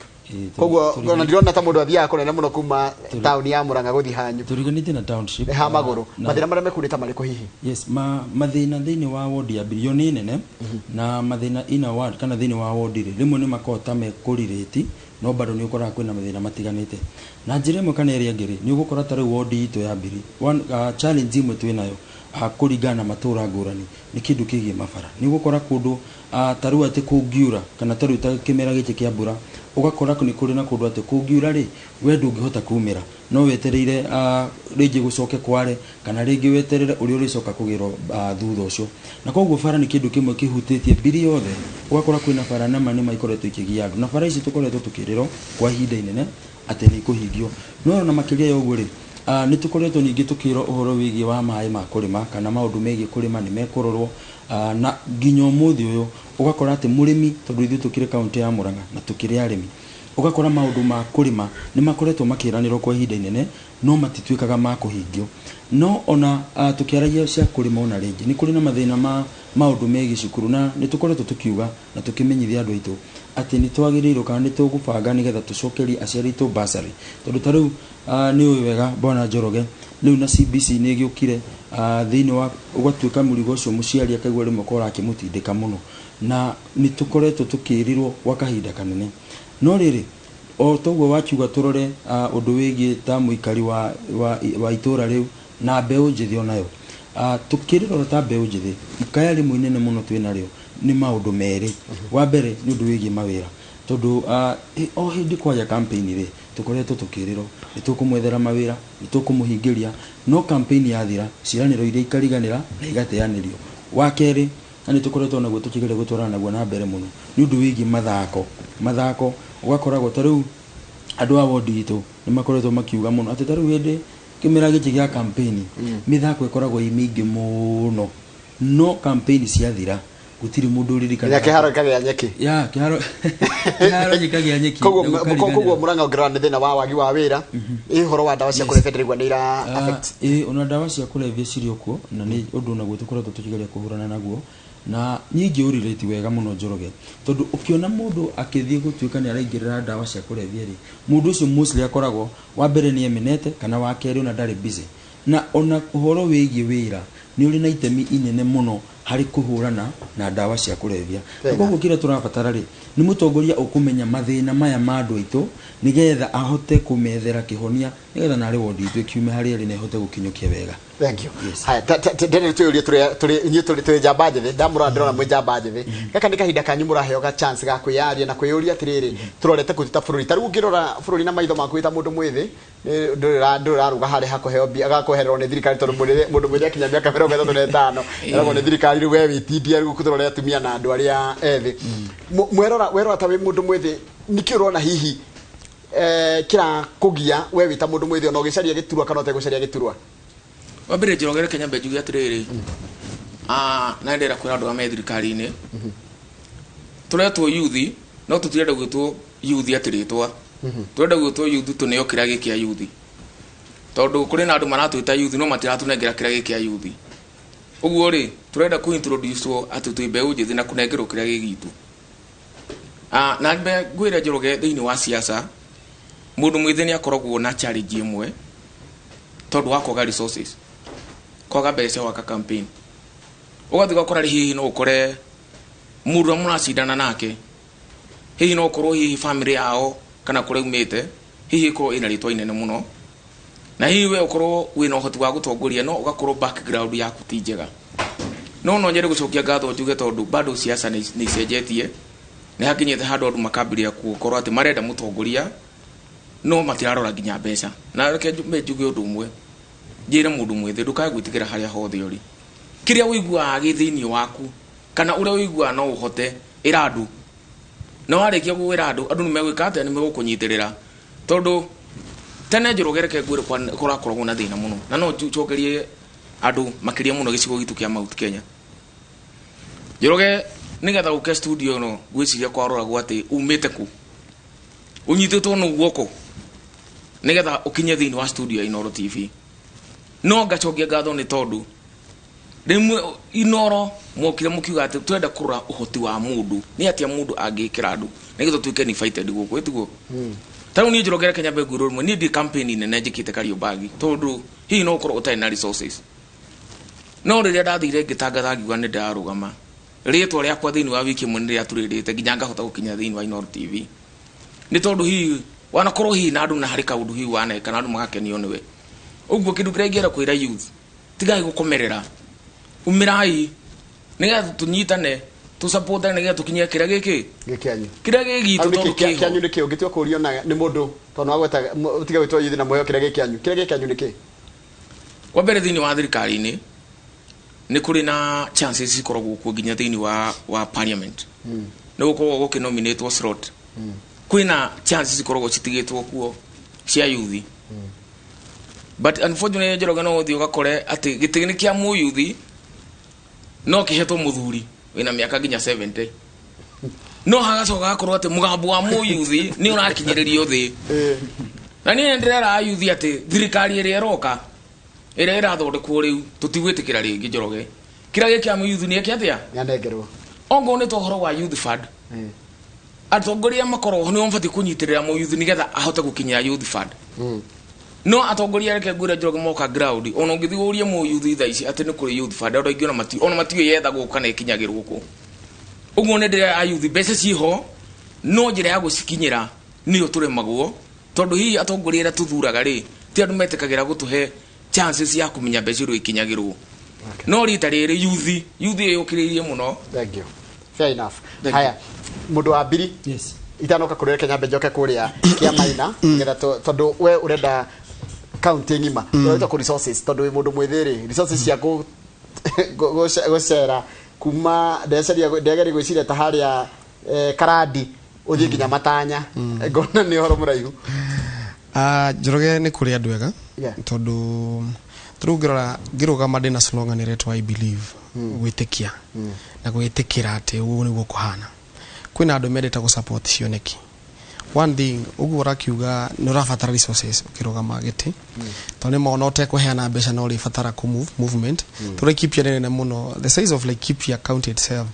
Koguo ona ndirona ta mũndũ athiaga kũnene mũno kuma taũni ya Murang'a gũthiĩ hanyu. Tũriganĩtie na township. Nĩ ha magũrũ. Mathĩna marĩa mekuu nĩ ta marĩkũ hihi? Yes, mathĩna thĩinĩ wa ward ya Mbiri yo nĩ nene, na mathĩna ina ward kana thĩinĩ wa ward rĩ, rĩmwe nĩ makoragwo ta mekũrirĩti, no bado nĩ ũkoraga kwĩna mathĩna matiganĩte na njĩra ĩmwe kana ĩrĩa ĩngĩ rĩ, nĩ ũgũkora ta rĩu ward itũ ya Mbiri, one challenge ĩmwe twĩnayo kũringana na matũra ngũrani nĩ kĩndũ kĩgiĩ mabara. Nĩ ũgũkora kũndũ ta rĩu atĩ kũngiura, kana ta rĩu ta kĩmera gĩkĩ kĩa mbura, ũgakora nĩ kũrĩ na kũndũ atĩ kũngiura rĩ, we ndũngĩhota kumĩra, no wetereire rĩngĩ gũcoke kware, kana rĩngĩ weterere ũrĩa ũrĩcoka kũgĩrwo thutha ũcio. Na koguo bara nĩ kĩndũ kĩmwe kĩhutĩtie Mbiri yothe. Ũgakora kwĩna bara nama nĩma ikoretwo ikĩgia andũ, na bara ici tũkoretwo tũkĩrĩrwo kwa ihinda inene atĩ nĩ ikũhingio. No ona makĩria ya ũguo rĩ, nĩ tũkoretwo ningĩ tũkĩrwo ũhoro wĩgiĩ wa maĩ ma kũrĩma, kana maũndũ megiĩ kũrĩma nĩ mekũrorwo, na nginya ũmũthĩ ũyũ ũgakora atĩ mũrĩmi, tondũ ithuĩ tũkĩrĩ kaũntĩ ya Murang'a na tũkĩrĩ arĩmi, ũgakora maũndũ ma kũrĩma nĩ makoretwo makĩranĩrwo kwa ihinda inene, no matituĩkaga ma kũhingio. No ona tũkĩaragia cia kũrĩma, ona rĩngĩ nĩ kũrĩ na mathĩna ma maũndũ megiĩ cukuru, na nĩ tũkoretwo tũkiuga na tũkĩmenyithia andũ aitũ atĩ nĩ twagĩrĩirwo kana nĩ tũgũbanga nĩgetha tũcokerie aciari aitũ bursary, tondũ ta rĩu nĩ ũĩ wega bwana Njoroge, rĩu na CBC nĩ ĩgĩũkire thĩinĩ wa ũgatuĩka mũrigo ũcio mũciari akaigua rĩmwe ko ũrakĩmũtindĩka mũno, na nĩ tũkoretwo tũkĩrĩrwo gwa kahinda kanene. No rĩrĩ, o toguo wakiuga tũrore ũndũ wĩgiĩ ta mũikari wa itũra rĩu na mbeũ njĩthĩ, onayo tũkĩrĩrora ta mbeũ njĩthĩ, ikaya rĩmwe inene mũno twĩnarĩo nĩ maũndũ merĩ. Wa mbere nĩ ũndũ wĩgiĩ mawĩra, tondũ o hĩndĩ kwagĩa campaign rĩ, tũkoretwo tũkĩrĩrwo nĩ tũkũmwethera mawĩra, nĩ tũkũmũhingĩria, no campaign yathira ciĩranĩro iria ikariganĩra na igateanĩrio. Wa kerĩ, na nĩ tũkoretwo naguo tũkĩgeria gũtwarana naguo na mbere mũno, nĩ ũndũ wĩgiĩ mathako. Mathako ũgakoragwo ta rĩu andũ a wodi itũ nĩ makoretwo makiuga mũno atĩ ta rĩu hĩndĩ kĩmera gĩkĩ gĩa campaign mĩthako ĩkoragwo ĩ mĩingĩ mũno, no campaign ciathira gũtirĩ mũndũ ũririkanaga. Nginya kĩharo gĩkagĩa nyeki. Ya kĩharo gĩkagĩa nyeki. Koguo na gũkariganĩra. Koguo Murang'a ũngĩrora nĩ thĩna wa wagi wa wĩra, ĩ ũhoro wa ndawa cia kũrebia ndĩraigua nĩ ira affect. Ĩ, ona ndawa cia kũrebia cirĩ o kuo, na nĩ ũndũ naguo tũkoretwo tũkĩgeria kũhũrana naguo. Na nyingĩ ũrirĩti wega mũno Njoroge, tondũ ũkĩona mũndũ akĩthiĩ gũtuĩka nĩ araingĩrĩra ndawa cia kũrebia rĩ, mũndũ ũcio mostly akoragwo wa mbere nĩ emenete, kana wa kerĩ ona ndarĩ busy. Na ona ũhoro wĩgiĩ wĩra nĩ ũrĩ na itemi inene mũno harĩ kũhũrana na ndawa cia kũrebia. Na koguo kĩrĩa tũrabatara rĩ, nĩ mũtongoria ũkũmenya mathĩna maya ma andũ aitũ, nĩgetha ahote kũmethera kĩhonia, nĩgetha narĩ wondi itũ ĩkiume harĩa ĩrĩ na ĩhote gũkinyũkia wega. Thank you. Yes. Haya, ndĩrenda twĩyũrie tũrĩ inyuĩ tũrĩ njamba njĩthĩ, ndamũrora ndĩrona mwĩ njamba njĩthĩ. Gaka nĩ kahinda kanyu mũraheo ga chance ga kwĩyaria na kwĩyũria atĩrĩrĩ, tũrorete kũ ta bũrũri? Ta rĩu ũngĩrora bũrũri na maitho maku wĩ ta mũndũ mwĩthĩ, ndũrĩ ũraruga harĩa hakũheo mbia agakwehererwo nĩ thirikari, tondũ mũndũ mwĩthĩ akinya mĩaka 35 eragwo nĩ thirikari rĩu we wĩtindie, rĩu tũrore atumia na andũ arĩa ethĩ. Mwerora, werora ta wĩ mũndũ mwĩthĩ, nĩkĩ ũrona hihi kĩrakũgia we wĩ ta mũndũ mwĩthĩ ona ũgĩcaria gĩturwa kana ũtegũcaria gĩturwa? Wa mbere Njoroge, reke nyambe njuge atĩrĩrĩ, na ndĩrenda kwĩra andũ arĩa me thirikari-inĩ, tũretwo youth no tũtirenda gwĩtwo youth atĩ rĩtwa, tũrenda gwĩtwo youth tũneo kĩrĩa gĩ kĩa youth, tondũ kũrĩ na andũ maratwĩta youth no matiratũnengera kĩrĩa gĩ kĩa youth. Ũguo rĩ, tũrenda kũ introduce atĩ twĩ mbeũ njĩthĩ na kũnengerwo kĩrĩa gĩ gitũ. Na mbe ngwĩre Njoroge, thĩinĩ wa siasa mũndũ mwĩthĩ nĩ akoragwo na challenge ĩmwe, tondũ wa kwaga resources, kwaga mbeca cia gwaka campaign. Ũgathiĩ ũgakora hihi no ũkore mũndũ ũrĩa mũracindana nake Hihi no ũkorwo hihi family yao kana kũrĩa umĩte hihi ĩkorwo ĩna rĩtwa inene mũno, na hihi we ũkorwo wĩna ũhoti wa gũtongoria no ũgakorwo background yaku ti njega. No no nyende gũcokia ngatho njuge tondũ bado siasa nĩ icenjetie, nĩ hakinyĩte handũ andũ makambĩrĩria gũkorwo atĩ marenda mũtongoria no matirarora nginya mbeca. Na reke njuge ũndũ ũmwe, njĩre mũndũ mwĩthĩ ndũkae gwĩtĩkĩra harĩa hothe ũrĩ. Kĩrĩa ũiguaga gĩ thĩinĩ waku kana ũrĩa ũiguaga no ũhote, ĩra andũ. Na warĩkia kwĩra andũ, andũ nĩ megwĩka atĩa? Nĩ megũkũnyitĩrĩra. Tondũ tene Njoroge reke ngwĩre kũrakoragwo na thĩna mũno, na no njokerie andũ makĩria mũno gĩcigo gitũ kĩa Mount Kenya. Njoroge nĩgetha ũke studio ĩno ngwĩciria kwaroragwo atĩ umĩte kũ, ũnyitĩtwo nũ guoko nĩgetha ũkinye thĩinĩ wa studio ya Inooro TV. No ngacokia ngatho nĩ tondũ rĩmwe Inooro mokire mũkiuga atĩ twenda kũrora ũhoti wa mũndũ, nĩ atĩa mũndũ angĩkĩra andũ nĩgetha tuĩke invited gũkũ, ĩtiguo? Ta rĩu niĩ Njoroge reke nyambe ngwĩrwo rĩmwe, niĩ ndirĩ campaign nene njĩkĩte Kariobangi tondũ hihi no ũkorwo ũtarĩ na resources. No rĩrĩa ndathire ngĩtangatha ngiuga nĩ ndĩrarũgama, rĩtwa rĩakwa thĩinĩ wa wiki ĩmwe nĩ rĩaturĩrĩte nginya ngahota gũkinya thĩinĩ wa Inooro TV. Nĩ tondũ hihi wanakorwo hihi na andũ na harĩ kaũndũ hihi waneka na andũ magakenio nĩwe. Ũguo kĩndũ kĩrĩa ingĩenda kwĩra youth, tigai gũkomerera, umĩrai nĩgetha tũnyitane tũsupportane nĩgetha tũkinye kĩrĩa gĩkĩ gĩkĩanyu kĩrĩa gĩ gitũ Hau nĩkĩ tondũ kĩho. Kĩanyu nĩkĩ ũngĩtua kũũrio na nĩ mũndũ tondũ wagweta ũtige gwĩtwo youth na mũheo kĩrĩa gĩkĩanyu, kĩrĩa gĩkĩanyu nĩkĩ? Wa mbere thĩinĩ wa thirikari-inĩ nĩ kũrĩ na chances cikoragwo kuo nginya thĩinĩ wa parliament. Nĩ gũkoragwo gũkĩnominatwo slot. Kwĩna chances cikoragwo citigĩtwo kuo cia youth. But unfortunately Njoroge no ũthiĩ ũgakore atĩ gĩtĩ nĩ kĩa mũyuthi no kĩhetwo mũthuri wĩna mĩaka nginya 70. No hagacoka hagakorwo atĩ mũgambo wa mũyuthi nĩ ũrakinyĩrĩrio thĩ. Na niĩ ndĩrera ayuthi atĩ thirikari ĩrĩa ĩroka ĩrĩa ĩrathondekwo rĩu tũtigwĩtĩkĩra rĩngĩ Njoroge. Kĩrĩa gĩkĩa mũyuthi nĩ eke atĩa? Nĩanengerwo. Ongorwo nĩ ta ũhoro wa youth fund, atongoria makorwo nĩo mabatiĩ kũnyitĩrĩra mũyuthi nĩgetha ahote gũkinyĩra youth fund. No atongoria reke ngwĩre Njoroge moka ground, ona ũngĩthiĩ ũrie mũyuthi thaa ici atĩ nĩ kũrĩ youth fund, andũ aingĩ ona matiũĩ yethagwo kana ĩkinyagĩrwo kũ. Ũguo nĩ ndĩrera ayuthi mbeca ciĩho, no njĩra ya gũcikinyĩra nĩyo tũremagwo, tondũ hihi atongoria arĩa tũthuraga rĩ, ti andũ metĩkagĩra gũtũhe chances ya kũmenya mbeca iria ikinyagĩrwo. No rita rĩrĩ yuthi ĩyũkĩrĩirie mũno. Thank you. Fair enough. Thank Haya, mũndũ wa mbiri. Yes. Itanoka kũrĩ reke nyambe njoke kũrĩa kĩa Maina nĩgetha tondũ we ũrenda county ng'ima, ũrenda kũ resources tondũ wĩ mũndũ mwĩthĩ rĩ, resources cia gũcera kuma ndeceria ndegeria gwĩciria ta harĩa Karandi ũthiĩ nginya Matanya, ngona nĩ ũhoro mũraihu. Njoroge nĩ kũrĩ andũ ega. Tondũ rĩu ngĩrora ngĩrũgama ndĩna slogan ĩretwo I believe, gwĩtĩkia na gwĩtĩkĩra atĩ ũguo nĩguo kũhana. Kwĩna andũ mendete gũ support cioneki. One thing ũguo ũrakiuga nĩ ũrabatara resources ũkĩrũgama gĩtĩ, tondũ nĩ mona ũtekũheana mbeca no ũrĩbatara kũ move movement. Tondũ Laikipia nĩ nene mũno, the size of Laikipia county itself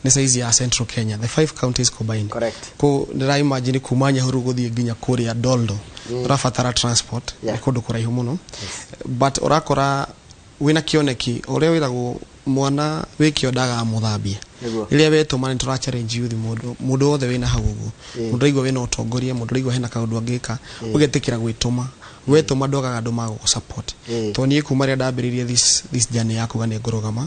nĩ size ya Central Kenya, the 5 counties combined. Ko ndĩra imagine kuma Nyahururu gũthiĩ nginya kũrĩa Doldo, ũrabatara transport, nĩ kũndũ kũraihu mũno. But ũrakora wĩna kĩoneki ũrĩa wĩragwo mwana wĩkĩo ndagaga mũthambia. Rĩrĩa wetũma nĩ tũra challenge youth mũndũ wothe wĩna hau ũguo. Mũndũ ũraigua wĩna ũtongoria, mũndũ ũraigua hena kaũndũ angĩka, ũgetĩkĩra gwĩtũma. Wetũma ndwagaga andũ ma gũgũ support. Tondũ niĩ kuma rĩrĩa ndambĩrĩirie this journey ya kuga nĩ ngũrũgama,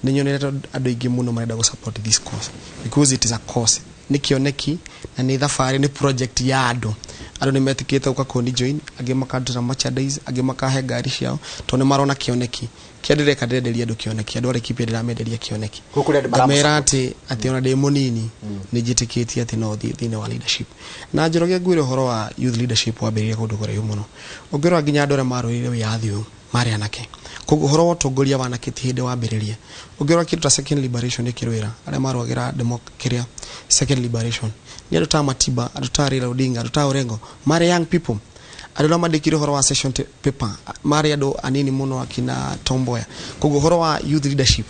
nĩ nyonete andũ aingĩ mũno marenda gũ support this cause because it is a cause. Nĩ kĩoneki na nĩ thabarĩ, nĩ project ya andũ. Andũ nĩ metĩkĩte gũka kũni join, angĩ makandutĩra merchandise, angĩ makahe ngari ciao, tondũ nĩ marona kĩoneki. Kĩrĩa ndĩreka ndĩrenderia andũ kĩoneki, andũ a Laikipia ndĩramenderia kĩoneki. Gũkũ kũrĩ andũ Ngamera maramũ atĩ ona ndĩ mũnini, nĩ njĩtĩkĩtie atĩ no thiĩ thĩinĩ wa leadership. Na Njoroge ngwĩre ũhoro wa youth leadership wambĩrĩirie kũndũ kũraihu mũno. Ũngĩrora nginya andũ arĩa marũĩrĩire wĩyathi ũyũ marĩ anake. Koguo ũhoro wa ũtongoria wa anake ti hĩndĩ wambĩrĩria. Ũngĩrora kĩndũ ta second liberation ĩkĩrũĩra, arĩa marũagĩra kĩrĩa second liberation, nĩ andũ ta Matiba, andũ ta Raila Odinga, andũ ta Orengo, marĩ young people. Andũ arĩa mandĩkire ũhoro wa session paper marĩ andũ anini mũno akina Tom Mboya. Koguo ũhoro wa youth leadership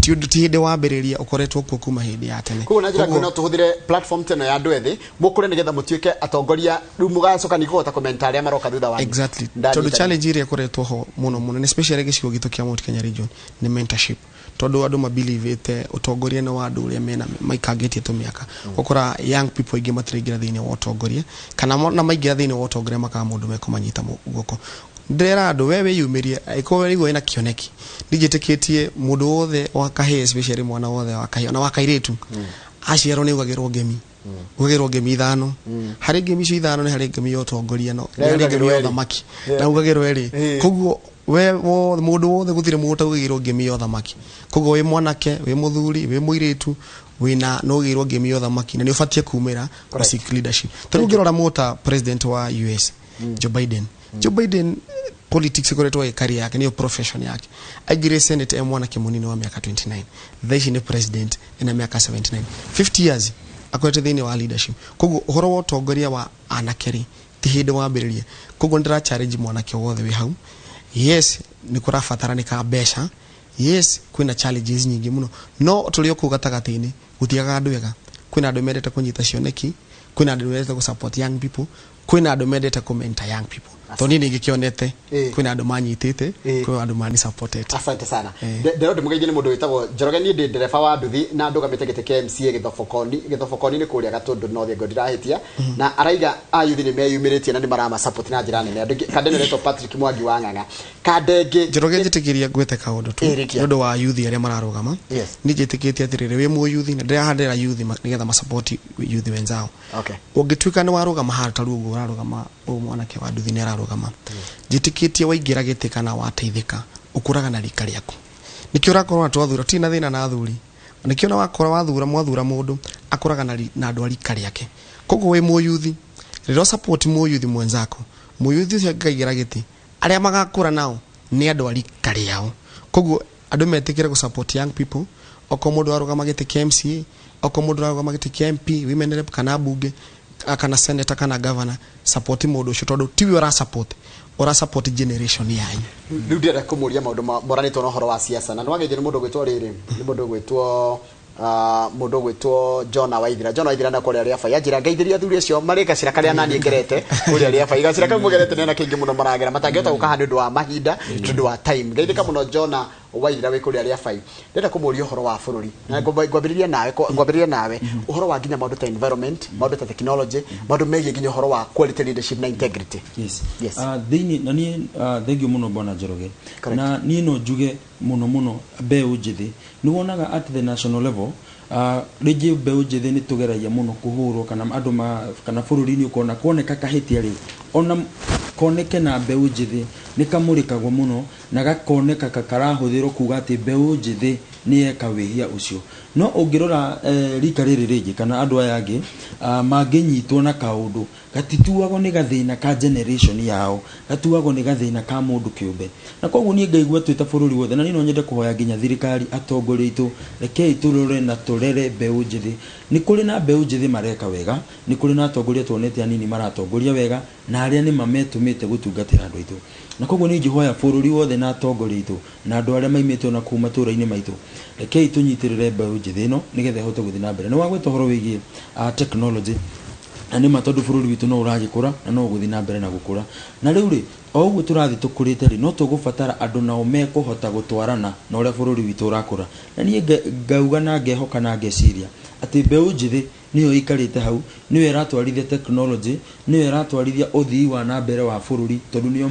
ti ũndũ, ti hĩndĩ wambĩrĩria, ũkoretwo kuo kuma hĩndĩ ya tene. Koguo na njĩra Koguo nguhĩ no tũhũthĩre platform teno ya andũ ethĩ mũkũre nĩgetha mũtuĩke atongoria rĩu mũgacoka ningĩ kũhota kũmenta arĩa maroka thutha wanyu. Exactly. Ndanyita Tondũ nĩ. challenge ĩrĩa ĩkoretwo ho mũno mũno, especially gĩcigo gitũ kĩa Mount Kenya region, nĩ mentorship. Tondu andu mabilivite utongoria ni wa andu uria mena maikangitie tumiaka. Ukora young people ingi matiraingira thiini wa utongoria kana na maingira thiini wa utongoria makaga mundu mekumanyita guoko. Ndĩrera andũ we wĩyumĩrie angĩkorwo wĩraigua wĩna kĩoneki ndinjĩtĩkĩtie mũndũ wothe wa kahĩĩ, especially mwana wothe wa kahĩĩ ona wa kairĩtu aciarwo nĩ augagĩrwo ngemi, ugagĩrwo ngemi ithano. Harĩ ngemi icio ithano nĩ harĩ ngemi ya ũtongoria, no nĩ harĩ ngemi ya ũthamaki na ugagĩrwo ĩrĩ. Koguo we mũndũ wothe gũtirĩ mũndũ ũtaugagĩrwo ngemi ya ũthamaki. Koguo wĩ mwanake, wĩ mũthuri, wĩ mũirĩtu, wĩna no ũgĩrwo ngemi ya ũthamaki na nĩ ũbatiĩ kumĩra seek leadership. Tondũ ũngĩrora mũta president wa US Joe Biden, Joe Biden politics ikoretwo ĩ career yake, niyo profession yake. Aingĩrire senate e mwanake mũnini wa mĩaka 29, thaa ici nĩ president ena mĩaka 79, 50 years akoretwo thĩinĩ wa leadership. Koguo ũhoro wa ũtongoria wa anake rĩ ti hĩndĩ wambĩrĩria. Koguo nĩ challenge mwanake wothe wĩ hau. Yes, nĩ kũrabataranĩka mbeca, yes, kwĩna challenges nyingĩ mũno, no tũrĩ o kũu gatagatĩ-inĩ gũtiagaga andũ ega. Kwĩna andũ mendete kũnyita cioneki, kwĩna andũ mendete gũ support young people, kwĩna andũ mendete kũ mentor young people. Tondũ niĩ nĩngĩkĩonete kwĩna andũ manyitĩte, kwĩna andũ mani supportete. Asante sana. Ndĩrona ndĩmũgeithie nĩ mũndũ wĩtagwo Njoroge. Niĩ ndĩ ndereba wa nduthi na ndũgamĩte gĩtĩ kĩa MCA Gĩthobokoni. Gĩthobokoni nĩ kũrĩa Gatũndũ North, ngo ndirahĩtia. Na araiga ayuthi nĩ meyumĩrĩtie na nĩ marama support na njĩra nene. Andũ kandene retwo Patrick Mwangi wa Ng'ang'a kandenge. Njoroge, njĩtĩkĩria ngwĩte kaũndũ tu nĩ ũndũ wa yuthi arĩa mararũgama. Niĩ njĩtĩkĩtie atĩrĩrĩ, wĩ mũyuthi na ndĩrahandĩra yuthi nĩgetha masupport yuthi wenzao. Ũngĩtuĩka nĩ warũgama handũ ta rĩu ũguo ũrarũgama, ũyũ mwanake wa nduthi nĩ ararũgama, njĩtĩkĩtie waingĩra gĩtĩ kana wateithĩka ũkũraga na rika rĩaku. Nĩkĩo ũrakorwo na twathura tũtirĩ na thĩna na athuri, nĩkĩo na wakora wathura mwathura mũndũ akũraga na andũ a rika rĩake. Koguo wĩ mũyuthi rĩrĩa support mũyuthi mwenzako, mũyuthi ũcio angĩkaingĩra gĩtĩ arĩa magakũra nao nĩ andũ a rika rĩao. Koguo andũ metĩkĩre gũ support young people. Okorwo mũndũ arũgama gĩtĩ kĩa MCA, okorwo mũndũ arũgama gĩtĩ kĩa MP, women rep, kana bunge kana senator kana governor, support mũndũ ũcio tondũ tiwe ũra support, ũra support generation yanyu. Rĩu ndĩrenda kũmũria maũndũ moranĩtwo na ũhoro wa siasa na nĩwageithio nĩ mũndũ ũgwĩtwo rĩrĩ, nĩ mũndũ ũgwĩtwo John Waithira. John Waithira na kũrĩa Rĩabai anjĩra ngeithĩria athuri acio marĩ gacĩra karĩa naniĩ ngerete kũrĩa Rĩabai. Gacĩra kau mũgerete nĩ anake aingĩ mũno maragera matangĩhota gũka haha nĩ ũndũ wa mahinda, tondũ wa time. Ngeithĩka mũno John Waithira wĩ kũrĩa Rĩabai. Ndĩrenda kũmũria ũhoro wa bũrũri na ngwambĩrĩria nawe ũhoro wa nginya maũndũ ta environment, maũndũ ta technology, maũndũ megiĩ nginya ũhoro wa quality leadership na integrity. Yes. Yes. Thĩinĩ na niĩ thank you mũno bwana Njoroge. Correct. Na niĩ no njuge mũno mũno mbeũ njĩthĩ nĩ wonaga at the national level, rĩngĩ mbeũ njĩthĩ nĩ tũgeragia mũno kũhũrwo kana andũ ma kana bũrũri-inĩ ũkona kuoneka kahĩtia rĩ ona koneke na mbeũ njĩthĩ nĩ kamũrĩkagwo mũno na gakoneka karahũthĩrwo kuga atĩ mbeũ njĩthĩ nĩ yeka wĩhia ũcio. No ũngĩrora rika rĩrĩ rĩngĩ kana andũ aya angĩ mangĩnyitwo na kaũndũ gatituagwo nĩ gathĩna ka generation yao, gatuagwo nĩ gathĩna ka mũndũ kĩũmbe. Na koguo niĩ ngaigua twĩ ta bũrũri wothe na niĩ no nyende kũhoya nginya thirikari, atongoria aitũ, rekei tũrore na tũrere mbeũ njĩthĩ. Nĩ kũrĩ na mbeũ njĩthĩ mareka wega, nĩ kũrĩ na atongoria tuonete anini maratongoria wega na arĩa nĩ mametũmĩte gũtungatĩra andũ aitũ. Na koguo nĩ ingĩhoya bũrũri wothe na atongoria aitũ na andũ arĩa maimĩte ona kũu matũũra-inĩ maitũ, rekei tũnyitĩrĩre mbeũ njĩthĩ ĩno nĩgetha ĩhote gũthiĩ na mbere. Nĩ wagweta ũhoro wĩgiĩ technology na nĩ ma tondũ bũrũri witũ no ũragĩkũra na no ũgũthiĩ na mbere na gũkũra. Na rĩu rĩ o ũguo tũrathiĩ tũkũrĩte rĩ no tũgũbatara andũ nao mekũhota gũtwarana na ũrĩa bũrũri witũ ũrakũra. Na niĩ ngauga na ngehoka na ngeciria atĩ mbeũ njĩthĩ nĩyo ĩikarĩte hau, nĩyo ĩratwarithia technology, nĩyo ĩratwarithia ũthii wa na mbere wa bũrũri tondũ nĩo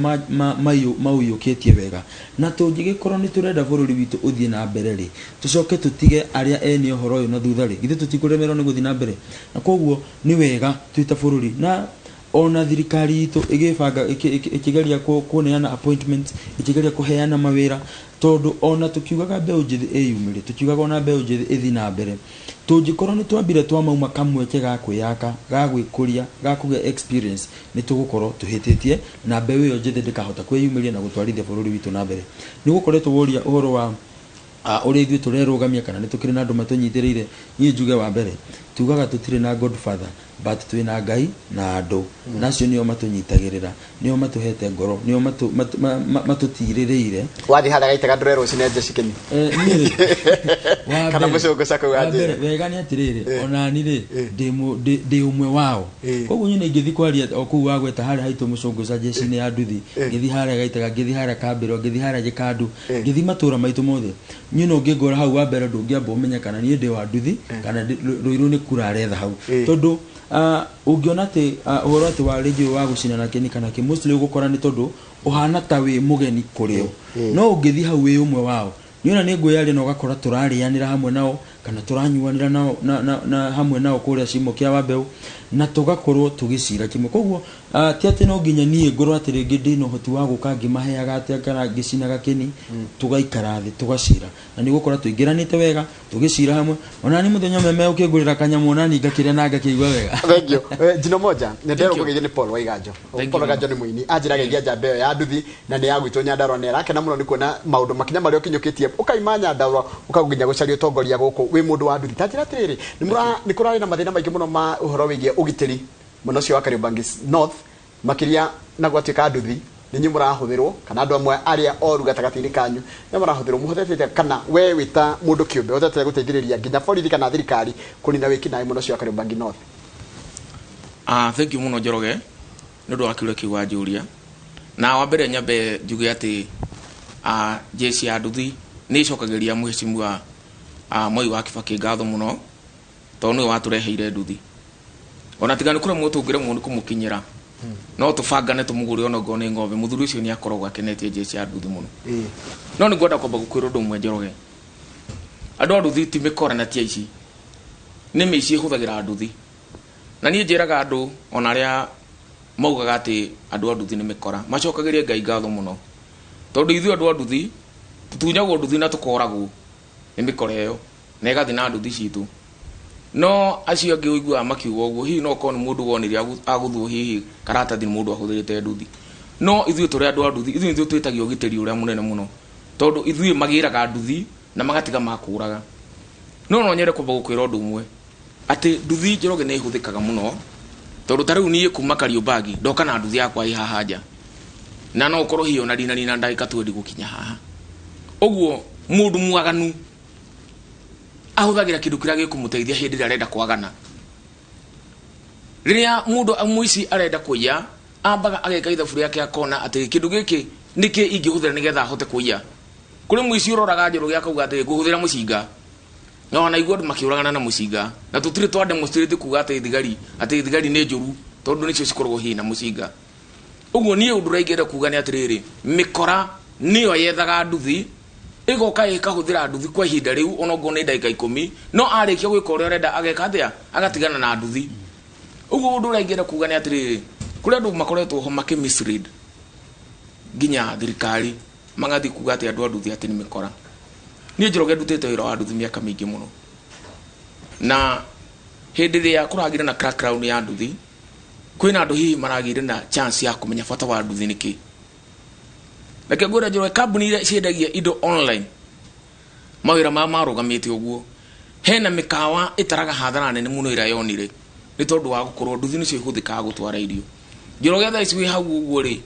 maũiyũkĩtie wega. Na tũngĩgĩkorwo nĩ tũrenda bũrũri witũ ũthiĩ na mbere rĩ, tũcoke tũtige arĩa ene ũhoro ũyũ na thutha rĩ, githĩ tũtikũremerwo nĩ gũthiĩ na mbere? Na koguo nĩ wega twĩ ta bũrũri na ona thirikari itũ ĩgĩbanga ĩkĩgeria kũneana appointments, ĩkĩgeria kũheana mawĩra, tondũ ona tũkiugaga mbeũ njĩthĩ ĩyumĩrie, tũkiugaga ona mbeũ njĩthĩ ĩthiĩ na mbere, tũngĩkorwo nĩ twambire twamauma kamweke ga kwĩyaka, ga gwĩkũria, ga kũgĩa experience, nĩ tũgũkorwo tũhĩtĩtie na mbeũ ĩyo njĩthĩ ndĩkahota kwĩyumĩria na gũtwarithia bũrũri witũ na mbere. Nĩ gũkoretwo woria ũhoro wa ũrĩa ithuĩ tũrerũgamia kana nĩ tũkĩrĩ na andũ matũnyitĩrĩire. Niĩ njuge wa mbere tugaga tũtirĩ na godfather. But twĩna Ngai na andũ, na acio nĩo matũnyitagĩrĩra, nĩo matũhete ngoro, nĩo matũtirĩrĩire. Wathiĩ harĩa Gaitaga ndũrerwo ũcine njeci kĩni? Niĩ rĩ, wa Kana mbere- mũcũngũ cakau wa wanjĩra. mbere, wega nĩ atĩrĩrĩ, onani rĩ, ndĩ ũmwe wao. Koguo niĩ ingĩthiĩ kwaria o kũu wagweta harĩa haitũ mũcũngũca njeci-inĩ ya nduthi, ngĩthiĩ harĩa Gaitaga, ngĩthiĩ harĩa Kambĩrwa, ngĩthiĩ harĩa Gĩkandu, ngĩthiĩ matũra maitũ mothe, niĩ no ũngĩngora hau wa mbere ndũngĩamba ũmenye kana niĩ ndĩ wa nduthi kana Rũirũ nĩ kura aretha hau. Tondũ ũngĩona atĩ ũhoro atĩ wa rĩngĩ ũyũ wa gũcinana kĩni kana kĩ, mostly ũgũkora nĩ tondũ ũhana ta wĩ mũgeni kũrĩ o. No ũngĩthiĩ hau wĩ ũmwe wao, niĩ ona nĩ ngwĩyaria na ũgakora tũrarĩanĩra hamwe nao kana tũranyuanĩra nao na hamwe nao kũrĩa cimo kĩa Wambeũ, na tũgakorwo tũgĩcira kĩmwe. Koguo ti atĩ no nginya niĩ ngorwo atĩ rĩngĩ ndĩna ũhoti wa gũka ngĩmaheaga atĩa kana ngĩcinaga kĩni, tũgaikara thĩ tũgacira, na nĩ ũgũkora tũingĩranĩte wega tũgĩcira hamwe. Ona nĩ mũthenya ũmwe megũkĩngũrĩra kanyamũ, ona niĩ ngakĩrĩa na ngakĩigua wega. Thank you. Njino Moja, nĩ nderwo Thank you. kũgeithio nĩ Paul Waiganjo. Thank Paul you. Waiganjo nĩ mũini. Anjĩra geithia njamba ĩyo ya nduthi na nĩ ya gwitũ Nyandarua, na arakena mũno nĩ kuona maũndũ makinya marĩa ũkinyũkĩtie ũkaima Nyandarua ũkaginya gũcaria ũtongoria gũkũ wĩ mũndũ wa nduthi. Ta njĩra atĩrĩrĩ, nĩ kũrarĩ na mathĩna maingĩ mũno ma ũhoro wĩgiĩ ũgitĩri mwena ũcio wa Kariobangi North, makĩria na gwatuĩka nduthi nĩ inyuĩ mũrahũthĩrwo kana andũ amwe arĩa oru gatagatĩ-inĩ kanyu nĩ marahũthĩrwo. Mũhotete atĩa, kana we wĩ ta mũndũ kĩũmbe ũhotete gũteithĩrĩria nginya borithi kana thirikari kũnina wĩkinaĩ mũno ũcio wa Kariobangi North? Thank you mũno Njoroge nĩ ũndũ wa kĩũria kĩu wanjũria. Na wa mbere nyambe njuge atĩ jeshi ya nduthi nĩ ĩcokagĩria mheshimiwa Mwai wa Kibaki ngatho mũno, tondũ nĩwe watũreheire nduthi. Ona tiga nĩ kũremwo tũngĩremwo nĩ kũmũkinyĩra, no tũbangane tũmũgũre ona okorwo nĩ ng'ombe. Mũthuri ũcio nĩ akoragwo akenetie jeshi ya nduthi mũno. No nĩ ngwenda kwamba gũkwĩra ũndũ ũmwe Njoroge, andũ a nduthi ti mĩkora na ti aici, nĩ mĩici ĩhũthagĩra nduthi. Na niĩ njĩraga andũ ona arĩa maugaga atĩ andũ a nduthi nĩ mĩkora, macokagĩrie Ngai ngatho mũno, tondũ ithuĩ andũ a nduthi tũtunyagwo nduthi na tũkoragwo nĩ mĩkora ĩyo na ĩgathiĩ na nduthi citũ. No acio angĩ ũiguaga makiuga ũguo, hihi no ũkorwo nĩ mũndũ wonire agũthwo hihi karatathi nĩ mũndũ ahũthĩrĩte nduthi. No ithuĩ tũrĩ andũ a nduthi, ithuĩ nithuĩ twĩtagia ũgitĩri ũrĩa mũnene mũno, tondũ ithuĩ magĩraga nduthi na magatiga makũraga. No no nyende kwamba gũkwĩra ũndũ ũmwe, atĩ nduthi Njoroge nĩ ĩhũthĩkaga mũno, tondũ ta rĩu niĩ kuma Kariobangi ndoka na nduthi yakwa ĩ haha nja, na no ũkorwo hihi ona ndinanina ndagĩka twendi gũkinya haha. Ũguo mũndũ mwaganu ahũthagĩra kĩndũ kĩrĩa gĩkũmũteithia hĩndĩ ĩrĩa arenda kwagana. Rĩrĩa mũndũ mũici arenda kũiya, ambaga ageka ithabu rĩake akona atĩ kĩndũ gĩkĩ nĩkĩ ingĩhũthĩra nĩgetha ahote kũiya. Kũrĩ mũici ũroraga Njoroge akauga atĩ ngũhũthĩra mũcinga, na ona igua andũ makĩũragana na mũcinga, na tũtirĩ twa demonstrate kuga atĩ thigari nĩ njũru, tondũ nĩcio cikoragwo hihi na mũcinga. Ũguo niĩ ũndũ ũrĩa ingĩenda kuga nĩ atĩrĩrĩ, mĩkora nĩyo yethaga nduthi, ĩgoka ĩkahũthĩra nduthi kwa ihinda rĩu ona okorwo nĩ ndagĩka 10, no arĩkia gwĩka ũrĩa arenda ageka atĩa, agatigana na nduthi. Ũguo ũndũ ũrĩa ingĩenda kuga nĩ atĩrĩrĩ, kũrĩ andũ makoretwo ho makĩ misread nginya thirikari, magathiĩ kuga atĩ andũ a nduthi atĩ nĩ mĩkora. Niĩ Njoroge ndutĩte wĩra wa nduthi mĩaka mĩingĩ mũno, na hĩndĩ ĩrĩa kũragĩire na crackdown ya nduthi, kwĩna andũ hihi maragĩire na chance ya kũmenya bata wa nduthi nĩkĩ. Reke ngwĩre Njoroge, kambuni iria ciendagia indo online mawĩra mao marũgamĩte ũguo, hena mĩkawa ĩtaraga hathara nene mũno ĩrĩa yonire nĩ tondũ wa gũkorwo nduthi nĩcio ihũthĩkaga gũtwara irio. Njoroge thaa ici wĩ hau ũguo rĩ,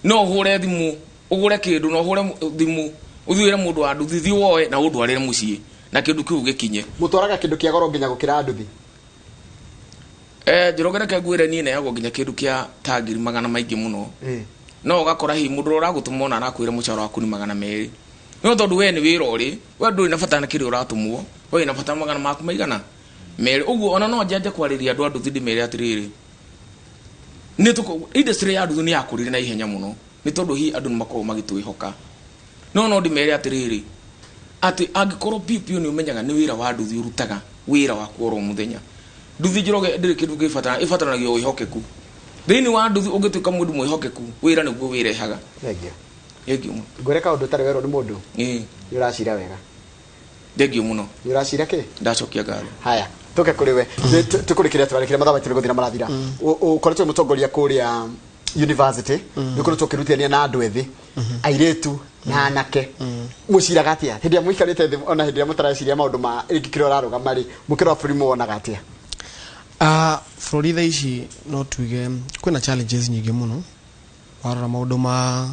no ũhũre thimũ ũgũre kĩndũ, no ũhũre thimũ ũthiĩ wĩre mũndũ wa nduthi thiĩ woe na ũndwarĩre mũciĩ na kĩndũ kĩu gĩkinye. Mũtwaraga kĩndũ kĩa goro nginya gũkĩra nduthi? Njoroge reke ngwĩre niĩ neagwo nginya kĩndũ kĩa ta ngiri magana maingĩ mũno. No ũgakora hihi mũndũ ũrĩa ũragũtũma ona arakwĩra mũcara waku nĩ magana merĩ, no tondũ we nĩ wĩra ũrĩ, we ndũrĩ na bata na kĩrĩa ũratũmwo, we wĩna bata magana maku maigana merĩ. Ũguo ona no njenje kwarĩria andũ a nduthi ndĩmere atĩrĩrĩ, industry ya nduthi nĩ yakũrire na ihenya mũno, nĩ tondũ hihi andũ nĩ makoragwo magĩtwĩhoka. No no ndĩmere atĩrĩrĩ, atĩ angĩkorwo piũ piũ nĩ ũmenyaga nĩ wĩra wa nduthi ũrutaga wĩra waku oro mũthenya, nduthi Njoroge ndĩrĩ kĩndũ kĩbatara, ĩbataranagia wĩhokeku. Thĩinĩ wa nduthi ũngĩtuĩka mũndũ mwĩhokeku, wĩra nĩguo wĩrehaga. Thank you. Thank you mũno. Ngwĩre kaũndũ ũtarĩ werwo nĩ mũndũ? Nĩ ũracira wega. Thank you mũno. Nĩ ũracira kĩ? Ndacokia ngatho. Haya, tũke kũrĩ we. Tũkũrĩkĩria tũrarĩkĩria mathaa maitũ nĩ gũthira marathira. Ũkoretwo wĩ mũtongoria kũrĩa university, nĩ ũkoretwo ũkĩrutithania na andũ ethĩ, airĩtu na anake. Mũciraga atĩa? Hĩndĩ ĩrĩa mũikarĩte thĩ, ona hĩndĩ ĩrĩa mũtareciria maũndũ ma rĩngĩ kĩrĩa ũrarũgama rĩ, mũkĩrora bũrũri mũwonaga atĩa? Bũrũri thaa ici no tuge kwĩna challenges nyingĩ mũno. Warora maũndũ ma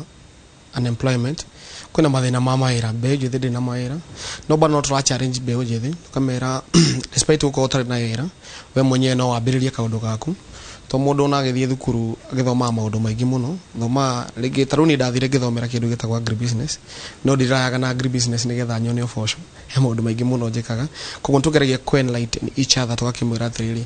unemployment, kwĩna mathĩna ma mawĩra, mbeũ njĩthĩ ndĩrĩ na mawĩra, no bado no tũra challenge mbeũ njĩthĩ tũkamera despite gũkorwo ũtarĩ na wĩra, we mwenyewe no wambĩrĩrie kaũndũ gaku, to mũndũ ona agĩthiĩ thukuru agĩthomaga maũndũ maingĩ mũno. Thomaga rĩngĩ, ta rĩu niĩ ndathire ngĩthomera kĩndũ gĩtagwo agribusiness, no ndirayaga na agribusiness nĩgetha nyone ũboco. He maũndũ maingĩ mũno njĩkaga, koguo nĩtũgeragia kũ enlighten each other, tũgakĩmwĩra atĩrĩrĩ,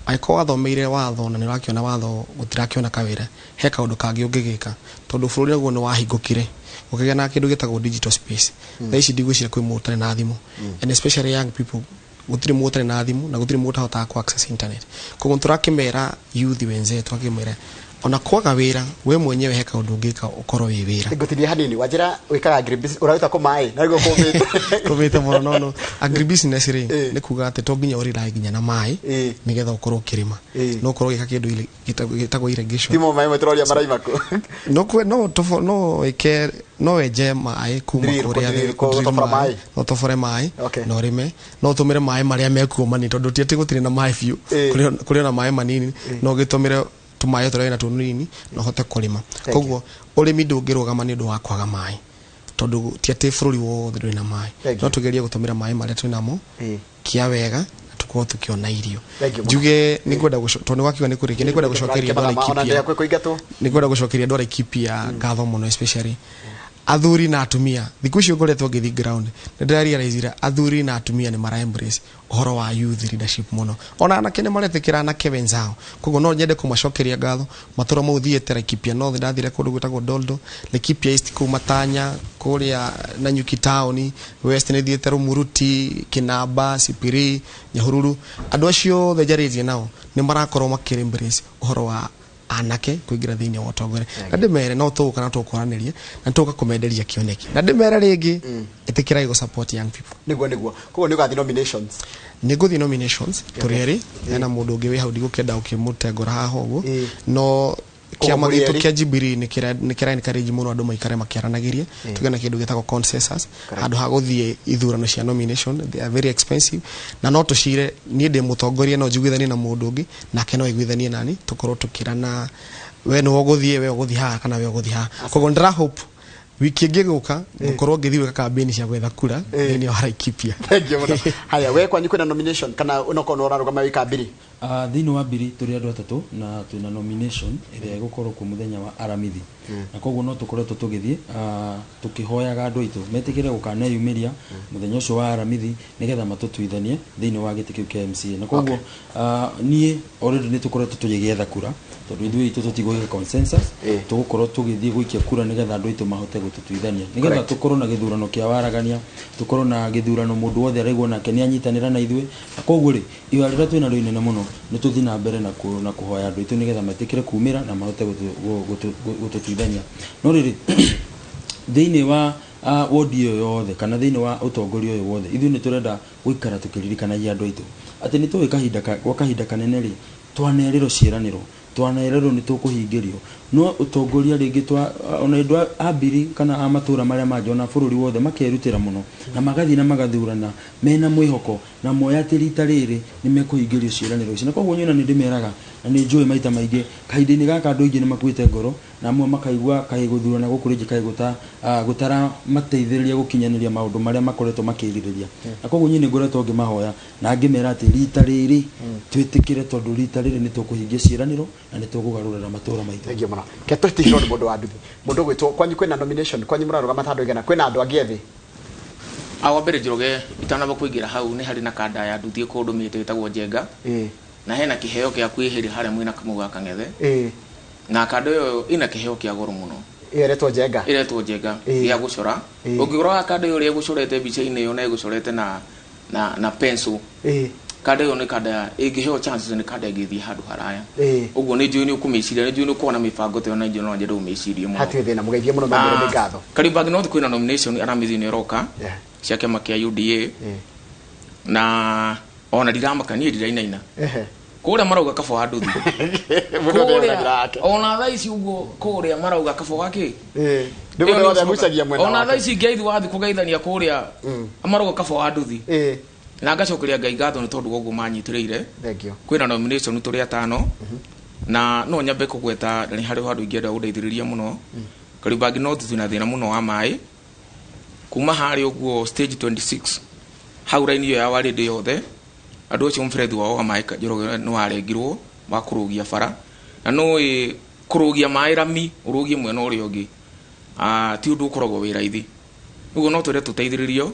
angĩkorwo wathomeire watho na nĩũrakĩona watho gũtirakĩona kawĩra, he kaũndũ kangĩ ũngĩgĩka, tondũ bũrũri naguo nĩwahingũkire ũkĩgĩa na kĩndũ gĩtagwo digital space. Thaa ici ndigwĩciria kwĩ mũndũ ũtarĩ na thimũ, and especially young people, gũtirĩ mũndũ ũtarĩ na thimũ na gũtirĩ mũndũ ũtahotaga ku access internet. Koguo tũrakĩmera youth wenzetu, tũgakĩmera ona kwaga wĩra, we mwenyewe he kaũndũ ũngĩka ũkorwo wĩ wĩra. Ngũtinie hanini, wanjĩra wĩkaga agribusiness, ũraruta kũ maĩ na nĩguo kũmĩte? Kũmĩte mũno. No agribusiness rĩ, nĩ kuga atĩ to nginya ũrĩrae nginya na maĩ nĩgetha ũkorwo ũkĩrĩma. No ũkorwo ũgĩka kĩndũ gĩtagwo irrigation. Timo maĩ tũroria maraima kũ? No kwe, no tofo, no wĩke, no wenje maĩ kuma Drill, kũrĩa kũdrill, thĩ, kũdrill gũtobora maĩ. maĩ. No tobore maĩ, Okay. na ũrĩme. No ũtũmĩre maĩ marĩa mekuo manini, tondũ ti atĩ gũtirĩ na maĩ biũ. Kũrĩ ona maĩ manini, no ũgĩtũmĩre tũmaĩ tũrĩa wĩna tũnini na ũhote kũrĩma. Thank you. Koguo ũrĩmi ndũngĩrũgama nĩ ũndũ wa kwaga maĩ, tondũ ti atĩ bũrũri wothe ndũrĩ na maĩ. Thank No you. tũgerie gũtũmĩra maĩ marĩa twĩ namo kia wega, na tũkorwo tũkĩona irio. Thank you mũno. Njuge nĩngwenda tondũ nĩwakiuga nĩ kũrĩkia, nĩngwenda gũcokeria andũ a Ona Laikipia. ndĩra kwĩ kũingatwo. Nĩngwenda gũcokeria andũ a Laikipia ngatho mũno, especially athuri na atumia. Thikũ icio ngoretwo ngĩthiĩ ground, nĩ ndĩrarealize athuri na atumia nĩ mara embrace ũhoro wa youth leadership mũno, ona anake nĩ maretĩkĩra anake wenzao. Koguo no nyende kũmacokeria ngatho. Matũra mau thiĩte Laikipia North, ndathire kũndũ gwĩtagwo Doldo, Laikipia East kũu Matanya, kũrĩa Nanyuki town, West nĩ thiĩte Rumuruti, Kinamba, Sipiri, Nyahururu. Andũ acio othe njarĩtie nao nĩ marakorwo makĩ embrace ũhoro wa anake kũingĩra thĩinĩ wa ũtongoria, na ndĩmere no tũgũka na tũkwaranĩria na tũgũka kũmenderia kĩoneki, na ndĩmere rĩngĩ, ĩtĩkĩrai gũ support young people. Nĩguo. Koguo nĩ ũgathiĩ nominations? Nĩ ngũthiĩ nominations tũrĩ erĩ, hena mũndũ ũngĩ wĩ hau, ndigũkĩenda ũkĩmũtengũra haha ũguo. No kĩama Koguo mũrĩ gitũ erĩ? kĩa Jubilee nĩ kĩra encourage mũno andũ maikare makĩaranagĩria, tũgĩe na kĩndũ gĩtagwo consensus handũ ha gũthiĩ ithurano cia nomination. They are very expensive, na no tũcire niĩ ndĩ mũtongoria, no njiguithanie na mũndũ ũngĩ, nake no aiguithanie nani, tũkorwo tũkĩrana we nĩwe ũgũthiĩ, we ũgũthiĩ haha kana we ũgũthiĩ haha. Koguo ndĩra hope wiki ĩngĩ gũka ngũkorwo ngĩthiĩ gwĩka campaign cia gwetha kura thĩinĩ wa Laikipia. Thank you mũno. Haya, we kwanyu kwĩna nomination kana onokorwo nĩ ũrarũgama wĩ kambiri? Thĩinĩ wa mbiri tũrĩ andũ atatũ na twĩna nomination ĩrĩa ĩgũkorwo kuo mũthenya wa Aramithi, na koguo no tũkoretwo tũgĩthiĩ tũkĩhoyaga andũ aitũ metĩkĩre gũkaneyumĩria mũthenya ũcio wa Aramithi nĩgetha matũtuithanie thĩinĩ wa gĩtĩ kĩu kĩa MCA. Na koguo niĩ already nĩ tũkoretwo tũgĩetha kura, tondũ ithuĩ itũ tũtigũgĩka consensus, tũgũkorwo tũgĩthiĩ gũikia kura nĩgetha andũ aitũ mahote gũtũtuithania, nĩgetha tũkorwo na gĩthurano kĩa waragania, tũkorwo na gĩthurano mũndũ wothe araigua nake nĩ anyitanĩra na ithuĩ. Na koguo rĩ, ihoya rĩrĩa twĩna rĩo inene mũno nĩ tũthiĩ na mbere na kũhoya andũ aitũ nĩgetha metĩkĩre kumĩra na mahote gũtũtuithania. No rĩrĩ, thĩinĩ wa wodi ĩyo yothe kana thĩinĩ wa ũtongoria ũyũ wothe, ithuĩ nĩ tũrenda gũikara tũkĩririkanagia andũ aitũ atĩ nĩ tũĩ kahinda gwa kahinda kanene rĩ, twanerĩrwo ciĩranĩro, twanerĩrwo nĩ tũkũhingĩrio, no ũtongoria rĩngĩ twa ona andũ a mbiri kana a matũra marĩa mangĩ ona bũrũri wothe makerutĩra mũno na magathiĩ na magathurana mena mwĩhoko na moya atĩ rita rĩrĩ nĩ mekũhingĩrio ciĩranĩro ici. Na koguo nyona nĩ ndĩmeraga na nĩ njũĩ maita maingĩ kahinda-inĩ gaka andũ aingĩ nĩ makuĩte ngoro, na amwe makaigua kaĩ gũthurana gũkũ rĩngĩ kaĩ gũtaramateithĩrĩria gũkinyanĩria maũndũ marĩa makoretwo makĩrirĩria. Na koguo niĩ nĩ ngoretwo ngĩmahoya na ngĩmera atĩ rita rĩrĩ twĩtĩkĩre, tondũ rita rĩrĩ nĩ tũkũhingia ciĩranĩro na nĩ tũkũgarũrĩra matũra maitũ. Thank you mũno. Ke tũtigirwo nĩ mũndũ wa nduthi, mũndũ ũgwĩtwo, kwanyu kwĩna nomination? Kwanyu mũrarũgama ta andũ aigana? Kwĩna andũ angĩ ethĩ? Wa mbere Njoroge, itanamba kũingĩra hau, nĩ harĩ na kanda ya nduthi ĩkũndũmĩte ĩtagwo Njenga, na hena kĩheo gĩa kwĩhĩrĩa harĩa mwĩna Kamau ga Kang'ethe, na kanda ĩyo ĩna kĩheo kĩa goro mũno. Ĩyo ĩretwo Njenga? Ĩretwo Njenga, gĩa gũcora. Ũngĩrora kanda ĩyo ũrĩa ĩgũcorete mbica-inĩ ĩyo, na ĩgũcorete na pencil, kanda ĩyo nĩ kanda ĩngĩheo chances, nĩ kanda ĩngĩthiĩ handũ haraya. Ũguo nĩ njũĩ nĩ ũkũmĩciria, nĩ njũĩ nĩ ũkorwo na mĩbango ta ĩyo, na njũĩ no nyende ũmĩcirie mũno. Hatirĩ thĩna, mũgeithie mũno, mamwĩre nĩ ngatho. Kariobangi North kwĩna nomination Aramithi nĩ ĩroka cia kĩama kĩa UDA, na ona ndiramaka niĩ, ndirainaina. Kũrĩa marauga kaba wa nduthi. Mũndũ wothe ena njĩra yake. Ona thaa ici ũguo kũrĩa marauga kaba wa kĩ. Nĩ mũndũ wothe agucagia mwena Ona thaa wake. ici ngeithi wathiĩ kũgeithania kũrĩa, marauga kaba wa nduthi. Na ngacokeria Ngai ngatho nĩ tondũ wa ũguo manyitĩrĩire. Thank you. Kwĩna nomination tũrĩ atano, na no nyambe kũgweta na nĩ harĩ handũ ingĩenda gũndeithĩrĩria mũno. Kariobangi North twĩna thĩna mũno wa maĩ kuma harĩa ũguo stage 26 hau raini ĩyo ya Warĩndĩ yothe, andũ acio mũberethi wao wa maĩ Njoroge nĩ warengirwo wa kũrũgia bara, na nũĩ kũrũgia maĩ rami ũrũgie mwena ũrĩa ũngĩ ti ũndũ ũkoragwo wĩ raithi. Ũguo no twende tũteithĩrĩrio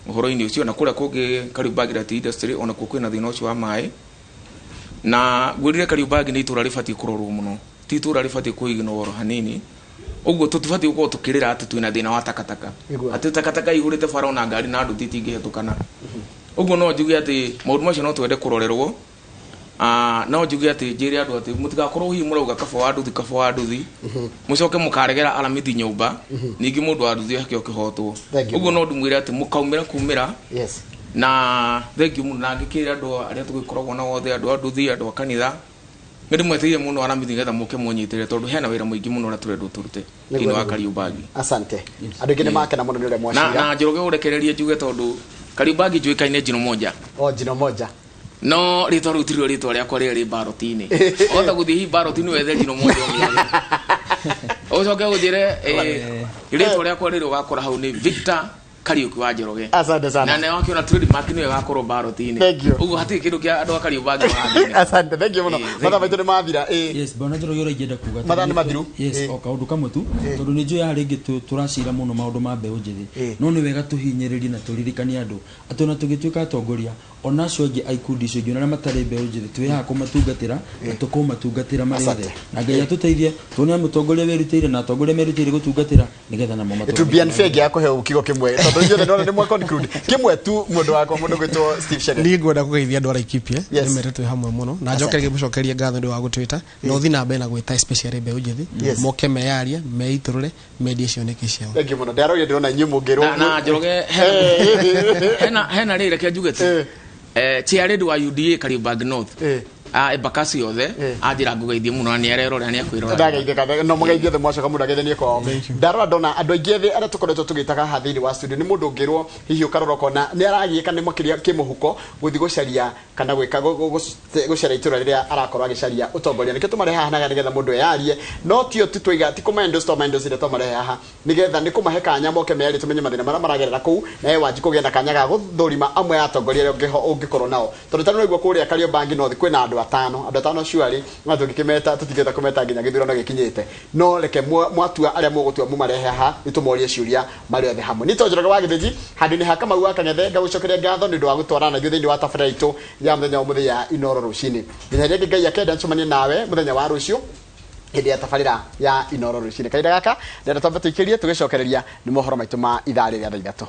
ũhoro-inĩ ũcio. Na kũrĩa kũngĩ Kariobangi Light Industry onakuo kwĩna thĩna ũcio wa maĩ, na ngwĩrire Kariobangi nĩ itũra rĩbatiĩ kũrorwo mũno, ti itũra rĩbatiĩ kũignore hanini. Ũguo tũtibatiĩ gũkorwo tũkĩrĩra atĩ twĩna thĩna wa takataka, atĩ takataka ihũrĩte bara ona ngari na nduthi itingĩhetũkana. Ũguo no njuge atĩ maũndũ macio no twende kũrorerwo. No njuge atĩ njĩre andũ atĩ mũtigakorwo hihi mũrauga kaba wa nduthi, kaba wa nduthi, mũcoke mũkaregera aramithi nyũmba, ningĩ mũndũ wa nduthi akĩo kĩhotwo. Ũguo no ndĩmwĩre atĩ mũkaumĩra kumĩra. Na thank you mũno, na ngĩkĩra andũ arĩa tũgĩkoragwo nao othe, andũ a nduthi, andũ a kanitha, nĩ ndĩmwetereire mũno aramithi nĩgetha mũke mũnyitĩrĩre, tondũ hena wĩra mũingĩ mũno ũrĩa tũrendwo tũrute thĩinĩ wa Kariobangi. Asante. Andũ aingĩ nĩ makena mũno nĩ ũrĩa mwacira. Na Njoroge ũrekererie njuge tondũ Kariobangi njũĩkaine Njino Moja. O Njino Moja. No rĩtwa rĩu tirio rĩtwa rĩakwa rĩrĩa rĩ baroti-inĩ. Wahota gũthiĩ hihi baroti-inĩ wethe Njino Moja ũmĩage. Ũcoke ũnjĩre rĩtwa rĩakwa rĩrĩa ũgakora hau nĩ Victor Kariuki wa Njoroge. Asante sana. Na nĩ wakĩona trademark nĩyo ĩgakorwo baroti-inĩ. Thank you. Ũguo hatirĩ kĩndũ kĩa andũ a Kariobangi marathiĩ. Asante, thank you mũno. Mathaa maitũ nĩ mathira. Yes, bwana Njoroge ũrĩa ingĩenda kuga Mathaa nĩ mathiru. Yes, o kaũndũ kamwe tu, tondũ nĩ njũĩ haha rĩngĩ tũracira mũno maũndũ ma mbeũ njĩthĩ. No nĩ wega tũhinyĩrĩrie na tũririkanie andũ atĩ ona tũgĩtuĩka atongoria, ona acio angĩ a ikundi icio ingĩ, ona arĩa matarĩ mbeũ njĩthĩ, twĩ haha kũmatungatĩra na tũkũmatungatĩra marĩ othe. Na Ngai atũteithie tuone mũtongoria wĩrutĩire na atongoria merutĩire gũtungatĩra nĩgetha namo matũrũmĩrĩre. It would be unfair ngĩaga kũheo kiugo kĩmwe tondũ ithuothe nĩwona nĩ mwa conclude kĩmwe tu mũndũ wakwa mũndũ gwĩtwo Steve Shene. Niĩ ngwenda kũgeithia andũ a Laikipia, nĩ mere twĩ hamwe mũno, na njoke ngĩmũcokerie ngatho nĩ ũndũ wa gũtwĩta, na ũthiĩ na mbere na gwĩta especially mbeũ njĩthĩ, moke meyarie, meitũrũre, mendie cioneki ciao. Thank you mũno. Ndarorire ndĩrona inyuĩ mũngĩrwo. Na Njoroge hena rĩrĩ reke njuge tu. Chair wa UDA Kariobangi North. Embakasi yothe anjĩra ngũgeithie mũno na nĩ arerora nĩ akwĩrora. Ndageithĩka no mũgeithie thĩ mwacoka mũndũ ageithanie kwao. Ndarora ndona andũ aingĩ ethĩ arĩa tũkoretwo tũgĩtaga haha thĩinĩ wa studio nĩ mũndũ ũngĩrwo hihi ũkarora ũkona nĩ aragiĩka nĩ makĩria kĩmũhuko gũthiĩ gũcaria kana gwĩka gũcaria itũra rĩrĩa arakorwo agĩcaria ũtongoria. Nĩkĩo tũmarehe haha nĩgetha mũndũ eyarie, no tio tu twaiga ti kũma-endorse twa-ma-endorse rĩrĩa twamarehe haha nĩgetha nĩ kũmahe kanya moke meyarie tũmenye mathĩna marĩa maragerera kũu, na we Wanjikũ ũgĩe na kanya ga gũthũrima amwe a atongoria arĩa ũngĩkorwo nao, tondũ tarĩu ũraigua kũrĩa Kariobangi North kwĩna andũ atano, andũ atano surely no tũngĩkĩmeta tũtingĩhota kũmeta nginya gĩthurano gĩkinyĩte, no reke mwatua arĩa mũgũtua mũmarehe haha nĩtũmorie ciũria marĩ othe hamwe. Nĩ Njoroge wa Gĩthĩnji handũ-inĩ ha Kamau wa Kang'ethe ngagũcokeria ngatho nĩ ũndũ wa gũtwarana na ithuĩ thĩinĩ wa tabarĩra itũ ya mũthenya wa ũmũthĩ ya Inooro rũcinĩ. Nginya hĩndĩ ĩngĩ Ngai akenda ncemanie nawe mũthenya wa rũciũ hĩndĩ ya tabarĩra ya Inooro rũcinĩ. Kahinda gaka ndĩrenda twambe tũikĩrie tũgĩcokereria nĩ mohoro maitũ ma ithaa rĩrĩa thaa ithatũ.